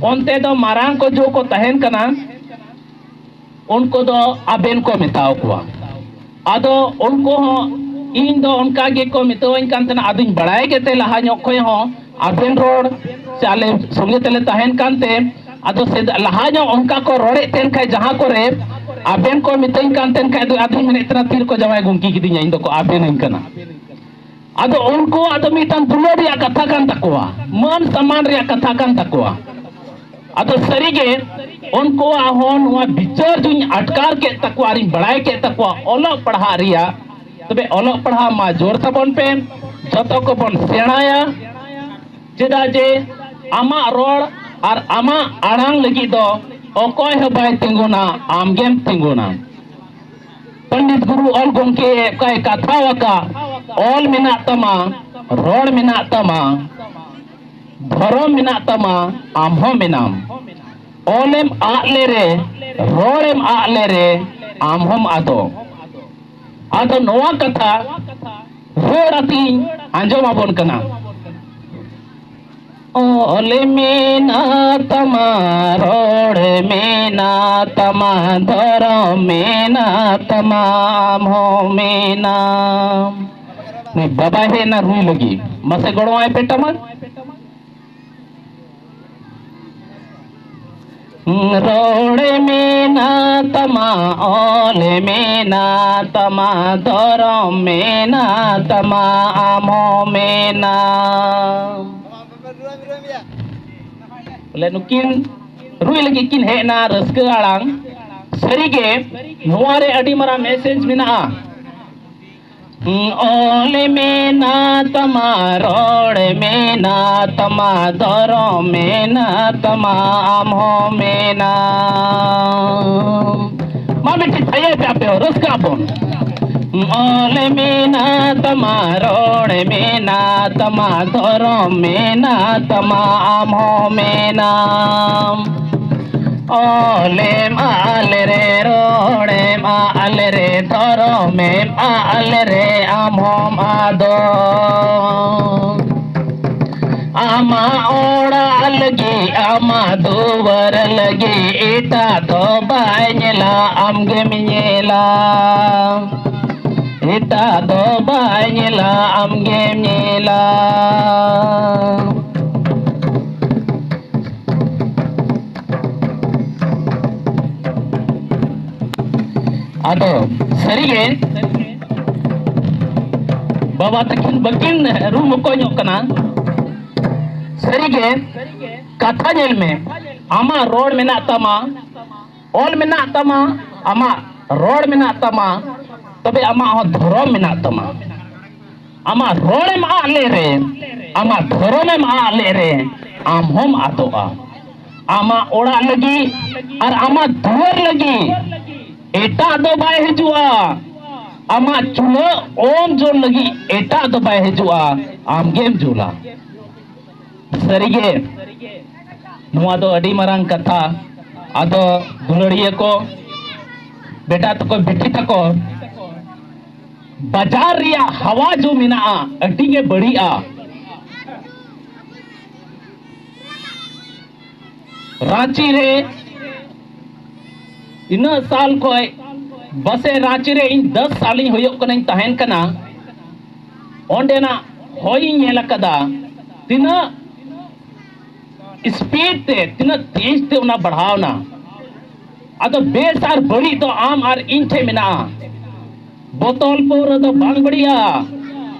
ᱚᱱᱛᱮ ᱫᱚ ᱢᱟᱨᱟᱝ ᱠᱚ ᱡᱚ ᱠᱚ ᱛᱟᱦᱮᱱ ᱠᱟᱱᱟ, ᱩᱱᱠᱩ ᱫᱚ ᱟᱵᱮᱱ ᱠᱚ ᱢᱮᱛᱟᱣ ᱠᱚᱣᱟ᱾ ᱟᱫᱚ ᱩᱱᱠᱩ ᱦᱚᱸ ᱤᱧ ᱫᱚ ᱚᱱᱠᱟ ᱜᱮᱠᱚ ᱢᱮᱛᱟᱣᱟᱹᱧ ᱠᱟᱱ ᱛᱟᱦᱮᱱᱟ, ᱟᱫᱚᱧ ᱵᱟᱲᱟᱭ ᱜᱮᱛᱮ ᱞᱟᱦᱟ ᱧᱚᱜ ᱠᱷᱚᱱ ᱦᱚᱸ ᱟᱵᱮᱱ ᱨᱚᱲ ᱥᱮ ᱟᱞᱮ ᱥᱚᱸᱜᱮ ᱛᱮᱞᱮ ᱛᱟᱦᱮᱱ ᱠᱟᱱᱛᱮ, ᱟᱫᱚ ᱥᱮᱫ-, ᱞᱟᱦᱟ ᱧᱚᱜ ᱚᱱᱠᱟ ᱠᱚ ᱨᱚᱲᱮᱫ ᱛᱟᱦᱮᱱ ᱠᱷᱟᱡ ᱡᱟᱦᱟᱸ ᱠᱚᱨᱮ ᱟᱵᱮᱱ ᱠᱚ ᱢᱮᱛᱟᱹᱧ ᱠᱟᱱ ᱛᱟᱦᱮᱱ ᱠᱷᱟᱡ ᱫᱚ ᱟᱫᱚᱧ ᱢᱮᱱᱮᱫ ᱛᱟᱦᱮᱱᱟ, "ᱛᱤ ᱨᱮᱠᱚ ᱡᱟᱶᱟᱭ ᱜᱚᱢᱠᱮ ᱠᱤᱫᱤᱧᱟ, ᱤᱧ ᱫᱚᱠᱚ ᱟᱵᱮᱱᱟᱹᱧ ᱠᱟᱱᱟ?" ᱟᱫᱚ ᱩᱱᱠᱩᱣᱟᱜ ᱫᱚ ᱢᱤᱫᱴᱟᱝ ᱫᱩᱞᱟᱹᱲ ᱨᱮᱭᱟᱜ ᱠᱟᱛᱷᱟ ᱠᱟᱱ ᱛᱟᱠᱚᱣᱟ, ᱢᱟᱹᱱ ᱥᱚᱢᱢᱟᱱ ᱨᱮᱭᱟᱜ ᱠᱟᱛᱷᱟ ᱠᱟᱱ ᱛᱟᱠᱚᱣᱟ᱾ ᱟᱫᱚ ᱥᱟᱹᱨᱤᱜᱮ ᱩᱱᱠᱩᱣᱟᱜ ᱦᱚᱸ ᱱᱚᱣᱟ ᱵᱤᱪᱟᱹᱨ ᱫᱩᱧ ᱟᱴᱠᱟᱨ ᱠᱮᱫ ᱛᱟᱠᱚᱣᱟ ᱟᱨᱤᱧ ᱵᱟᱲᱟᱭ ᱠᱮᱫ ᱛᱟᱠᱚᱣᱟ ᱚᱞᱚᱜ ᱯᱟᱲᱦᱟᱜ ᱨᱮᱭᱟᱜ᱾ ᱛᱚᱵᱮ ᱚᱞᱚᱜ ᱯᱟᱲᱦᱟᱜ ᱢᱟ ᱡᱳᱨ ᱛᱟᱵᱚᱱ ᱯᱮ, ᱡᱚᱛᱚ ᱠᱚᱵᱚᱱ ᱥᱮᱬᱟᱭᱟ᱾ ᱪᱮᱫᱟᱜ ᱡᱮ ᱟᱢᱟᱜ ᱨᱚᱲ ᱟᱨ ᱟᱢᱟᱜ ᱟᱲᱟᱝ ᱞᱟᱹᱜᱤᱫ ᱫᱚ ᱚᱠᱚᱭ ᱦᱚᱸ ᱵᱟᱭ ᱛᱤᱸᱜᱩᱱᱟ, ᱟᱢᱜᱮᱢ ᱛᱤᱸᱜᱩᱱᱟ᱾ ᱯᱚᱱᱰᱤᱛ ᱜᱩᱨᱩ ᱚᱞ ᱜᱚᱢᱠᱮ ᱚᱠᱟᱭ ᱠᱟᱛᱷᱟᱣ ᱟᱠᱟᱫ, ᱚᱞ ᱢᱮᱱᱟᱜ ᱛᱟᱢᱟ, ᱨᱚᱲ ᱢᱮᱱᱟᱜ ᱛᱟᱢᱟ, ᱫᱷᱚᱨᱚᱢ ᱢᱮᱱᱟᱜ ᱛᱟᱢᱟ, ᱟᱢ ᱦᱚᱸ ᱢᱮᱱᱟᱢ᱾ ᱚᱞᱮᱢ ᱟᱫ ᱞᱮᱨᱮ, ᱨᱚᱲᱮᱢ ᱟᱫ ᱞᱮᱨᱮ, ᱟᱢ ᱦᱚᱸᱢ ᱟᱫᱚᱜ᱾ ᱟᱫᱚ ᱱᱚᱣᱟ ᱠᱟᱛᱷᱟ ᱨᱚᱲ ᱟᱛᱤᱧ ᱟᱸᱡᱚᱢ ᱟᱵᱚᱱ ᱠᱟᱱᱟ᱾ ᱚᱞ ᱢᱮᱱᱟᱜ ᱛᱟᱢᱟ, ᱨᱚᱲ ᱢᱮᱱᱟᱜ ᱛᱟᱢᱟ, ᱫᱷᱚᱨᱚᱢ ᱢᱮᱱᱟᱜ ᱛᱟᱢᱟ, ᱟᱢ ᱦᱚᱸ ᱢᱮᱱᱟᱢ᱾ ᱱᱩᱭ ᱵᱟᱵᱟᱭ ᱦᱮᱡ ᱮᱱᱟ ᱨᱩᱭ ᱞᱟᱹᱜᱤᱫ, ᱢᱟᱥᱮ ᱜᱚᱲᱚᱣᱟᱭ ᱯᱮ ᱴᱟᱢᱟᱠ᱾ ᱨᱚᱲ ᱢᱮᱱᱟᱜ ᱛᱟᱢᱟ, ᱚᱞ ᱢᱮᱱᱟᱜ ᱛᱟᱢᱟ, ᱫᱷᱚᱨᱚᱢ ᱢᱮᱱᱟᱜ ᱛᱟᱢᱟ, ᱟᱢ ᱦᱚᱸ ᱢᱮᱱᱟᱢ᱾ ᱵᱚᱞᱮ ᱱᱩᱠᱤᱱ ᱨᱩᱭ ᱞᱟᱹᱜᱤᱫ ᱠᱤᱱ ᱦᱮᱡ ᱮᱱᱟ, ᱨᱟᱹᱥᱠᱟᱹ ᱟᱲᱟᱝ᱾ ᱥᱟᱹᱨᱤᱜᱮ ᱱᱚᱣᱟ ᱨᱮ ᱟᱹᱰᱤ ᱢᱟᱨᱟᱝ message ᱢᱮᱱᱟᱜᱼᱟ᱾ ᱚᱞ ᱢᱮᱱᱟᱜ ᱛᱟᱢᱟ, ᱨᱚᱲ ᱢᱮᱱᱟᱜ ᱛᱟᱢᱟ, ᱫᱷᱚᱨᱚᱢ ᱢᱮᱱᱟᱜ ᱛᱟᱢᱟ, ᱟᱢ ᱦᱚᱸ ᱢᱮᱱᱟᱢ᱾ ᱢᱟ ᱢᱤᱫᱴᱤᱡ ᱛᱷᱟᱭᱟᱭ ᱯᱮ ᱟᱯᱮ ᱦᱚᱸ, ᱨᱟᱹᱥᱠᱟᱹ ᱟᱵᱚᱱ᱾ ᱚᱞ ᱢᱮᱱᱟᱜ ᱛᱟᱢᱟ, ᱨᱚᱲ ᱢᱮᱱᱟᱜ ᱛᱟᱢᱟ, ᱫᱷᱚᱨᱚᱢ ᱢᱮᱱᱟᱜ ᱛᱟᱢᱟ, ᱟᱢ ᱦᱚᱸ ᱢᱮᱱᱟᱢ᱾ ᱚᱞᱮᱢ ᱟᱞ ᱨᱮ, ᱨᱚᱲᱮᱢ ᱟᱞ ᱨᱮ, ᱫᱷᱚᱨᱚᱢᱮᱢ ᱟᱞ ᱨᱮ, ᱟᱢ ᱦᱚᱸᱢ ᱟᱫᱚᱜ᱾ ᱟᱢᱟᱜ ᱚᱲᱟᱜ ᱞᱟᱹᱜᱤᱫ, ᱟᱢᱟᱜ ᱫᱩᱣᱟᱹᱨ ᱞᱟᱹᱜᱤᱫ, ᱮᱴᱟᱜ ᱫᱚ ᱵᱟᱭ ᱧᱮᱞᱟ, ᱟᱢ ᱜᱮᱢ ᱧᱮᱞᱟ᱾ ᱮᱴᱟᱜ ᱫᱚ ᱵᱟᱭ ᱧᱮᱞᱟ, ᱟᱢ ᱜᱮᱢ ᱧᱮᱞᱟ᱾ ᱟᱫᱚ ᱥᱟᱹᱨᱤᱜᱮ ᱵᱟᱵᱟ ᱛᱟᱹᱠᱤᱱ ᱵᱟᱹᱠᱤᱱ ᱨᱩ ᱢᱚᱠᱚᱧᱚᱜ ᱠᱟᱱᱟ᱾ ᱥᱟᱹᱨᱤᱜᱮ ᱠᱟᱛᱷᱟ ᱧᱮᱞ ᱢᱮ, ᱟᱢᱟᱜ ᱨᱚᱲ ᱢᱮᱱᱟᱜ ᱛᱟᱢᱟ, ᱚᱞ ᱢᱮᱱᱟᱜ ᱛᱟᱢᱟ, ᱟᱢᱟᱜ ᱨᱚᱲ ᱢᱮᱱᱟᱜ ᱛᱟᱢᱟ, ᱛᱚᱵᱮ ᱟᱢᱟᱜ ᱦᱚᱸ ᱫᱷᱚᱨᱚᱢ ᱢᱮᱱᱟᱜ ᱛᱟᱢᱟ᱾ ᱟᱢᱟᱜ ᱨᱚᱲᱮᱢ ᱟᱫ ᱞᱮ ᱨᱮ, ᱟᱢᱟᱜ ᱫᱷᱚᱨᱚᱢᱮᱢ ᱟᱫ ᱞᱮ ᱨᱮ, ᱟᱢ ᱦᱚᱸᱢ ᱟᱫᱚᱜᱼᱟ᱾ ᱟᱢᱟᱜ ᱚᱲᱟᱜ ᱞᱟᱹᱜᱤᱫ ᱟᱨ ᱟᱢᱟᱜ ᱫᱩᱣᱟᱹᱨ ᱞᱟᱹᱜᱤᱫ ᱮᱴᱟᱜ ᱫᱚ ᱵᱟᱭ ᱦᱤᱡᱩᱜᱼᱟ᱾ ᱟᱢᱟᱜ ᱪᱩᱞᱦᱟᱹ ᱚᱝ ᱡᱳᱞ ᱞᱟᱹᱜᱤᱫ ᱮᱴᱟᱜ ᱫᱚ ᱵᱟᱭ ᱦᱤᱡᱩᱜᱼᱟ, ᱟᱢ ᱜᱮᱢ ᱡᱳᱞᱟ᱾ ᱥᱟᱹᱨᱤᱜᱮ ᱱᱚᱣᱟ ᱫᱚ ᱟᱹᱰᱤ ᱢᱟᱨᱟᱝ ᱠᱟᱛᱷᱟ᱾ ᱟᱫᱚ ᱫᱩᱞᱟᱹᱲᱤᱭᱟᱹ ᱠᱚ, ᱵᱮᱴᱟ ᱛᱟᱠᱚ, ᱵᱤᱴᱤ ᱛᱟᱠᱚ, ᱵᱟᱡᱟᱨ ᱨᱮᱭᱟᱜ ᱦᱟᱣᱟ ᱡᱚ ᱢᱮᱱᱟᱜᱼᱟ, ᱟᱹᱰᱤ ᱜᱮ ᱵᱟᱹᱲᱤᱡᱼᱟ᱾ ᱨᱟᱸᱪᱤ ᱨᱮ ᱤᱱᱟᱹᱜ ᱥᱟᱞ ᱠᱷᱚᱡ, ᱵᱟᱥᱮ ᱨᱟᱸᱪᱤ ᱨᱮ ᱤᱧ ᱫᱚᱥ ᱥᱟᱞᱤᱧ ᱦᱩᱭᱩᱜ ᱠᱟᱱᱟᱧ ᱛᱟᱦᱮᱱ ᱠᱟᱱᱟ, ᱚᱸᱰᱮᱱᱟᱜ ᱦᱚᱭᱤᱧ ᱧᱮᱞ ᱟᱠᱟᱫᱟ, ᱛᱤᱱᱟᱹᱜ ᱥᱯᱤᱰ ᱛᱮ, ᱛᱤᱱᱟᱹᱜ ᱛᱮᱡᱽ ᱛᱮ ᱚᱱᱟ ᱵᱟᱲᱦᱟᱣᱱᱟ᱾ ᱟᱫᱚ ᱵᱮᱥ ᱟᱨ ᱵᱟᱹᱲᱤᱡ ᱫᱚ ᱟᱢ ᱟᱨ ᱤᱧ ᱴᱷᱮᱱ ᱢᱮᱱᱟᱜᱼᱟ᱾ ᱵᱚᱛᱚᱞ ᱯᱟᱹᱣᱨᱟᱹ ᱫᱚ ᱵᱟᱝ ᱵᱟᱹᱲᱤᱡᱼᱟ᱾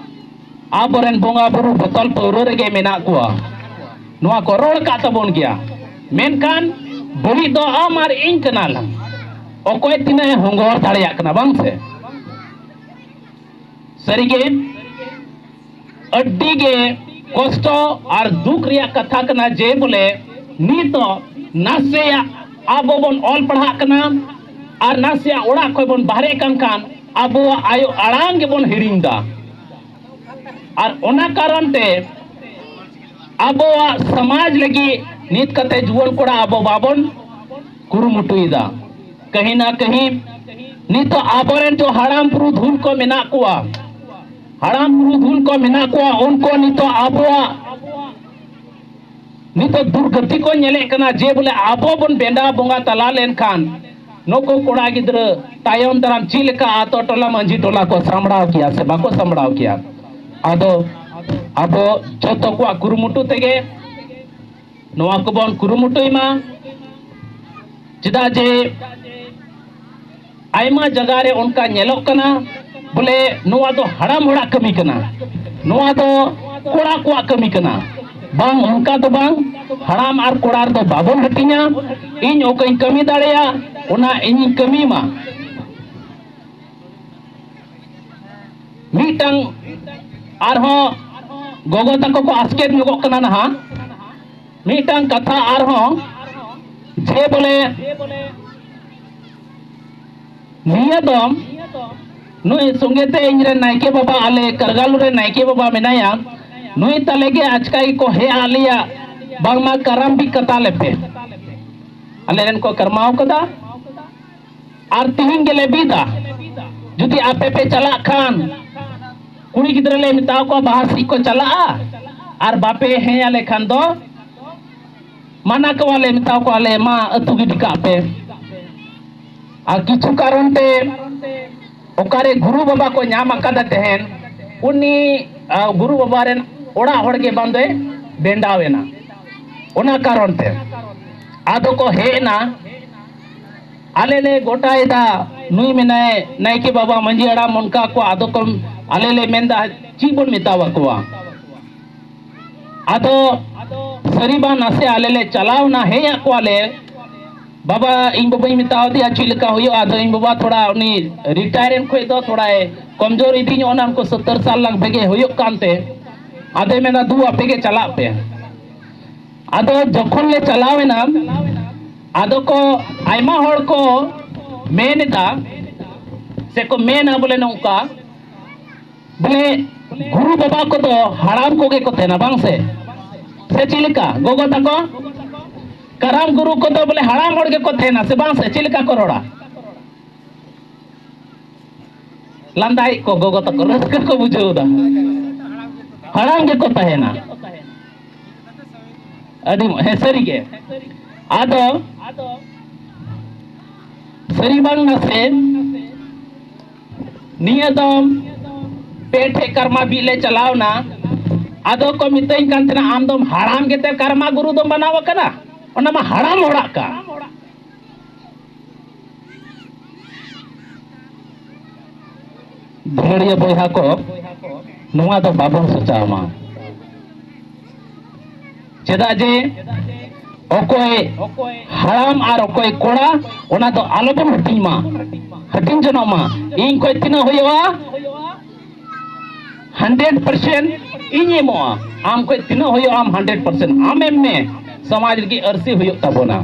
ᱟᱵᱚᱨᱮᱱ ᱵᱚᱸᱜᱟ ᱵᱩᱨᱩ ᱵᱚᱛᱚᱞ ᱯᱟᱹᱣᱨᱟᱹ ᱨᱮᱜᱮ ᱢᱮᱱᱟᱜ ᱠᱚᱣᱟ᱾ ᱱᱚᱣᱟ ᱠᱚ ᱨᱚᱲ ᱠᱟᱜ ᱛᱟᱵᱚᱱ ᱜᱮᱭᱟ᱾ ᱢᱮᱱᱠᱷᱟᱱ ᱵᱟᱹᱲᱤᱡ ᱫᱚ ᱟᱢ ᱟᱨ ᱤᱧ ᱠᱟᱱᱟ ᱞᱟᱝ᱾ ᱚᱠᱚᱭ ᱛᱤᱱᱟᱹᱜ ᱮ ᱦᱚᱸᱜᱚᱨ ᱫᱟᱲᱮᱭᱟᱜ ᱠᱟᱱᱟ, ᱵᱟᱝ ᱥᱮ? ᱥᱟᱹᱨᱤᱜᱮ ᱟᱹᱰᱤ ᱜᱮ ᱠᱚᱥᱴᱚ ᱟᱨ ᱫᱩᱠ ᱨᱮᱭᱟᱜ ᱠᱟᱛᱷᱟ ᱠᱟᱱᱟ ᱡᱮ ᱵᱚᱞᱮ ᱱᱤᱛᱚᱜ ᱱᱟᱥᱮᱭᱟᱜ ᱟᱵᱚ ᱵᱚᱱ ᱚᱞ ᱯᱟᱲᱦᱟᱜ ᱠᱟᱱᱟ ᱟᱨ ᱱᱟᱥᱮᱭᱟᱜ ᱚᱲᱟᱜ ᱠᱷᱚᱱ ᱵᱚᱱ ᱵᱟᱦᱨᱮᱜ ᱠᱟᱱ ᱠᱷᱟᱱ ᱟᱵᱚᱣᱟᱜ ᱟᱭᱳ ᱟᱲᱟᱝ ᱜᱮᱵᱚᱱ ᱦᱤᱲᱤᱧ ᱫᱟ᱾ ᱟᱨ ᱚᱱᱟ ᱠᱟᱨᱚᱱ ᱛᱮ ᱟᱵᱚᱣᱟᱜ ᱥᱚᱢᱟᱡᱽ ᱞᱟᱹᱜᱤᱫ ᱱᱤᱛ ᱠᱟᱛᱮ ᱡᱩᱣᱟᱹᱱ ᱠᱚᱲᱟ ᱟᱵᱚ ᱵᱟᱵᱚᱱ ᱠᱩᱨᱩᱢᱩᱴᱩᱭᱮᱫᱟ᱾ ᱠᱟᱹᱦᱤ ᱱᱟ ᱠᱟᱹᱦᱤ ᱱᱤᱛᱚᱜ ᱟᱵᱚᱨᱮᱱ ᱡᱚ ᱦᱟᱲᱟᱢ ᱯᱩᱨᱩᱫᱷᱩᱞ ᱠᱚ ᱢᱮᱱᱟᱜ ᱠᱚᱣᱟ, ᱦᱟᱲᱟᱢ ᱯᱩᱨᱩᱫᱷᱩᱞ ᱠᱚ ᱢᱮᱱᱟᱜ ᱠᱚᱣᱟ, ᱩᱱᱠᱩ ᱱᱤᱛᱚᱜ ᱟᱵᱚᱣᱟᱜ ᱱᱤᱛᱚᱜ ᱫᱩᱨᱜᱚᱛᱤ ᱠᱚ ᱧᱮᱞᱮᱫ ᱠᱟᱱᱟ ᱡᱮ ᱵᱚᱞᱮ ᱟᱵᱚ ᱵᱚᱱ ᱵᱮᱸᱰᱟ ᱵᱚᱸᱜᱟ ᱛᱟᱞᱟ ᱞᱮᱱᱠᱷᱟᱱ ᱱᱩᱠᱩ ᱠᱚᱲᱟ ᱜᱤᱫᱽᱨᱟᱹ ᱛᱟᱭᱚᱢ ᱫᱟᱨᱟᱢ ᱪᱮᱫ ᱞᱮᱠᱟ ᱟᱛᱳ ᱴᱚᱞᱟ ᱢᱟᱹᱡᱷᱤ ᱴᱚᱞᱟ ᱠᱚ ᱥᱟᱢᱵᱲᱟᱣ ᱠᱮᱭᱟ ᱥᱮ ᱵᱟᱠᱚ ᱥᱟᱢᱵᱲᱟᱣ ᱠᱮᱭᱟ᱾ ᱟᱫᱚ ᱟᱵᱚ ᱡᱚᱛᱚ ᱠᱚᱣᱟᱜ ᱠᱩᱨᱩᱢᱩᱴᱩ ᱛᱮᱜᱮ ᱱᱚᱣᱟ ᱠᱚᱵᱚᱱ ᱠᱩᱨᱩᱢᱩᱴᱩᱭ ᱢᱟ᱾ ᱪᱮᱫᱟᱜ ᱡᱮ ᱟᱭᱢᱟ ᱡᱟᱭᱜᱟ ᱨᱮ ᱚᱱᱠᱟ ᱧᱮᱞᱚᱜ ᱠᱟᱱᱟ, ᱵᱚᱞᱮ ᱱᱚᱣᱟ ᱫᱚ ᱦᱟᱲᱟᱢ ᱦᱚᱲᱟᱜ ᱠᱟᱹᱢᱤ ᱠᱟᱱᱟ, ᱱᱚᱣᱟ ᱫᱚ ᱠᱚᱲᱟ ᱠᱚᱣᱟᱜ ᱠᱟᱹᱢᱤ ᱠᱟᱱᱟ᱾ ᱵᱟᱝ, ᱚᱱᱠᱟ ᱫᱚ ᱵᱟᱝ, ᱦᱟᱲᱟᱢ ᱟᱨ ᱠᱚᱲᱟ ᱨᱮᱫᱚ ᱵᱟᱵᱚᱱ ᱦᱟᱹᱴᱤᱧᱟ᱾ ᱤᱧ ᱚᱠᱟᱧ ᱠᱟᱹᱢᱤ ᱫᱟᱲᱮᱭᱟᱜ, ᱚᱱᱟ ᱤᱧᱤᱧ ᱠᱟᱹᱢᱤ ᱢᱟ᱾ ᱢᱤᱫᱴᱟᱝ ᱟᱨᱦᱚᱸ ᱜᱚᱜᱚ ᱛᱟᱠᱚ ᱠᱚ ᱟᱥᱠᱮᱛ ᱧᱚᱜᱚᱜ ᱠᱟᱱᱟ ᱱᱟᱦᱟᱜ, ᱢᱤᱫᱴᱟᱝ ᱠᱟᱛᱷᱟ ᱟᱨᱦᱚᱸ ᱡᱮ ᱵᱚᱞᱮ ᱱᱤᱭᱟᱹ ᱫᱚ ᱱᱩᱭ ᱥᱚᱸᱜᱮ ᱛᱮ ᱤᱧ ᱨᱮᱱ ᱱᱟᱭᱠᱮ ᱵᱟᱵᱟ, ᱟᱞᱮ ᱠᱟᱨᱜᱟᱞᱩ ᱨᱮ ᱱᱟᱭᱠᱮ ᱵᱟᱵᱟ ᱢᱮᱱᱟᱭᱟ, ᱱᱩᱭ ᱛᱟᱞᱮ ᱜᱮ ᱟᱪᱠᱟ ᱜᱮᱠᱚ ᱦᱮᱡ ᱟᱫ ᱞᱮᱭᱟ, ᱵᱟᱝᱢᱟ ᱠᱟᱨᱟᱢ ᱵᱤᱫ ᱠᱟᱛᱟ ᱞᱮᱯᱮ᱾ ᱟᱞᱮ ᱨᱮᱱ ᱠᱚ ᱠᱟᱨᱢᱟᱣ ᱠᱟᱫᱟ ᱟᱨ ᱛᱤᱦᱤᱧ ᱜᱮᱞᱮ ᱵᱤᱫᱟ᱾ ᱡᱩᱫᱤ ᱟᱯᱮ ᱯᱮ ᱪᱟᱞᱟᱜ ᱠᱷᱟᱱ ᱠᱩᱲᱤ ᱜᱤᱫᱽᱨᱟᱹ ᱞᱮ ᱢᱮᱛᱟ ᱠᱚᱣᱟ ᱵᱟᱦᱟ ᱥᱤᱫ ᱠᱚ ᱪᱟᱞᱟᱜᱼᱟ, ᱟᱨ ᱵᱟᱯᱮ ᱦᱮᱸ ᱟᱞᱮ ᱠᱷᱟᱱ ᱫᱚ ᱢᱟᱱᱟ ᱠᱚᱣᱟᱞᱮ, ᱢᱮᱛᱟ ᱠᱚᱣᱟᱞᱮ, ᱢᱟ ᱟᱹᱛᱩ ᱜᱤᱰᱤ ᱠᱟᱜ ᱯᱮ᱾ ᱟᱨ ᱠᱤᱪᱷᱩ ᱠᱟᱨᱚᱱ ᱛᱮ ᱚᱠᱟᱨᱮ ᱜᱩᱨᱩ ᱵᱟᱵᱟ ᱠᱚ ᱧᱟᱢ ᱟᱠᱟᱫᱟ ᱛᱟᱦᱮᱱ, ᱩᱱᱤ, ᱟ, ᱜᱩᱨᱩ ᱵᱟᱵᱟ ᱨᱮᱱ ᱚᱲᱟᱜ ᱦᱚᱲ ᱜᱮ ᱵᱟᱝ ᱫᱚᱭ ᱵᱮᱸᱰᱟᱣ ᱮᱱᱟ᱾ ᱚᱱᱟ ᱠᱟᱨᱚᱱ ᱛᱮ ᱟᱫᱚ ᱠᱚ ᱦᱮᱡ ᱮᱱᱟ᱾ ᱟᱞᱮ ᱞᱮ ᱜᱚᱴᱟᱭᱮᱫᱟ, ᱱᱩᱭ ᱢᱮᱱᱟᱭ ᱱᱟᱭᱠᱮ ᱵᱟᱵᱟ, ᱢᱟᱹᱡᱷᱤ ᱦᱟᱲᱟᱢ, ᱚᱱᱠᱟ ᱠᱚ ᱟᱫᱚ ᱠᱚ, ᱟᱞᱮ ᱞᱮ ᱢᱮᱱᱫᱟ ᱪᱮᱫ ᱵᱚᱱ ᱢᱮᱛᱟᱣᱟ ᱠᱚᱣᱟ? ᱟᱫᱚ ᱥᱟᱹᱨᱤ ᱵᱟᱝ ᱱᱟᱥᱮ ᱟᱞᱮ ᱞᱮ ᱪᱟᱞᱟᱣ ᱮᱱᱟ, ᱦᱮᱡ ᱟᱫ ᱠᱚᱣᱟᱞᱮ᱾ ᱵᱟᱵᱟ, ᱤᱧ ᱵᱟᱵᱟᱧ ᱢᱮᱛᱟᱣ ᱫᱮᱭᱟ ᱪᱮᱫ ᱞᱮᱠᱟ ᱦᱩᱭᱩᱜᱼᱟ, ᱟᱫᱚ ᱤᱧ ᱵᱟᱵᱟ ᱛᱷᱚᱲᱟ ᱩᱱᱤ ᱨᱤᱴᱟᱭᱟᱨ ᱮᱱ ᱠᱷᱚᱡ ᱫᱚ ᱛᱷᱚᱲᱟᱭ ᱠᱚᱢᱡᱳᱨ ᱤᱫᱤ ᱧᱚᱜ ᱮᱱᱟ, ᱩᱱᱠᱩ ᱥᱚᱛᱛᱚᱨ ᱥᱟᱞ ᱞᱟᱝ ᱵᱮᱜᱮ ᱦᱩᱭᱩᱜ ᱠᱟᱱᱛᱮ᱾ ᱟᱫᱚᱭ ᱢᱮᱱᱟ, "ᱫᱩ, ᱟᱯᱮ ᱜᱮ ᱪᱟᱞᱟᱜ ᱯᱮ᱾" ᱟᱫᱚ ᱡᱚᱠᱷᱚᱱ ᱞᱮ ᱪᱟᱞᱟᱣ ᱮᱱᱟ, ᱟᱫᱚ ᱠᱚ ᱟᱭᱢᱟ ᱦᱚᱲ ᱠᱚ ᱢᱮᱱ ᱮᱫᱟ, ᱥᱮᱠᱚ ᱢᱮᱱᱟ ᱵᱚᱞᱮ ᱱᱚᱝᱠᱟ, ᱵᱚᱞᱮ ᱜᱩᱨᱩ ᱵᱟᱵᱟ ᱠᱚᱫᱚ ᱦᱟᱲᱟᱢ ᱠᱚᱜᱮ ᱠᱚ ᱛᱟᱦᱮᱱᱟ, ᱵᱟᱝ ᱥᱮ? ᱥᱮ ᱪᱮᱫ ᱞᱮᱠᱟ? ᱜᱚᱜᱚ ᱛᱟᱠᱚ, ᱠᱟᱨᱟᱢ ᱜᱩᱨᱩ ᱠᱚᱫᱚ ᱵᱚᱞᱮ ᱦᱟᱲᱟᱢ ᱦᱚᱲ ᱜᱮᱠᱚ ᱛᱟᱦᱮᱱᱟ, ᱥᱮ ᱵᱟᱝ ᱥᱮ? ᱪᱮᱫ ᱞᱮᱠᱟ ᱠᱚ ᱨᱚᱲᱟ? ᱞᱟᱸᱫᱟᱭᱮᱫ ᱠᱚ ᱜᱚᱜᱚ ᱛᱟᱠᱚ, ᱨᱟᱹᱥᱠᱟᱹ ᱠᱚ ᱵᱩᱡᱷᱟᱹᱣ ᱮᱫᱟ᱾ ᱦᱟᱲᱟᱢ ᱜᱮᱠᱚ ᱛᱟᱦᱮᱱᱟ᱾ ᱟᱹᱰᱤ ᱢᱚ-, ᱦᱮᱸ, ᱥᱟᱹᱨᱤ ᱜᱮ᱾ ᱟᱫᱚ ᱥᱟᱹᱨᱤ ᱵᱟᱝ ᱱᱟᱥᱮ, ᱱᱤᱭᱟᱹ ᱫᱚᱢ ᱯᱮ ᱴᱷᱮᱡ ᱠᱟᱨᱢᱟ ᱵᱤᱫ ᱞᱮ ᱪᱟᱞᱟᱣ ᱮᱱᱟ᱾ ᱟᱫᱚ ᱠᱚ ᱢᱤᱛᱟᱹᱧ ᱠᱟᱱ ᱛᱟᱦᱮᱱᱟ, "ᱟᱢ ᱫᱚᱢ ᱦᱟᱲᱟᱢ ᱜᱮᱛᱮ ᱠᱟᱨᱢᱟ ᱜᱩᱨᱩ ᱫᱚᱢ ᱵᱮᱱᱟᱣ ᱟᱠᱟᱱᱟ? ᱚᱱᱟ ᱢᱟ ᱦᱟᱲᱟᱢ ᱦᱚᱲᱟᱜ ᱠᱟᱱ᱾" ᱫᱷᱮᱲᱤᱭᱟᱹ ᱵᱚᱭᱦᱟ ᱠᱚ, ᱱᱚᱣᱟ ᱫᱚ ᱵᱟᱵᱚᱱ ᱥᱚᱪᱟᱣ ᱢᱟ᱾ ᱪᱮᱫᱟᱜ ᱡᱮ ᱚᱠᱚᱭ ᱦᱟᱲᱟᱢ ᱟᱨ ᱚᱠᱚᱭ ᱠᱚᱲᱟ, ᱚᱱᱟ ᱫᱚ ᱟᱞᱚᱵᱚᱱ ᱦᱟᱹᱴᱤᱧ ᱢᱟ, ᱦᱟᱹᱴᱤᱧ ᱡᱚᱱᱚᱜ ᱢᱟ᱾ ᱤᱧ ᱠᱷᱚᱡ ᱛᱤᱱᱟᱹᱜ ᱦᱩᱭᱩᱜᱼᱟ, ᱦᱟᱱᱰᱨᱮᱰ ᱯᱟᱨᱥᱮᱱᱴ ᱤᱧ ᱮᱢᱚᱜᱼᱟ᱾ ᱟᱢ ᱠᱷᱚᱡ ᱛᱤᱱᱟᱹᱜ ᱦᱩᱭᱩᱜᱼᱟ, ᱟᱢ ᱦᱟᱱᱰᱨᱮᱰ ᱯᱟᱨᱥᱮᱱᱴ ᱟᱢ ᱮᱢ ᱢᱮ᱾ ᱥᱚᱢᱟᱡᱽ ᱞᱟᱹᱜᱤᱫ ᱟᱹᱨᱥᱤ ᱦᱩᱭᱩᱜ ᱛᱟᱵᱚᱱᱟ᱾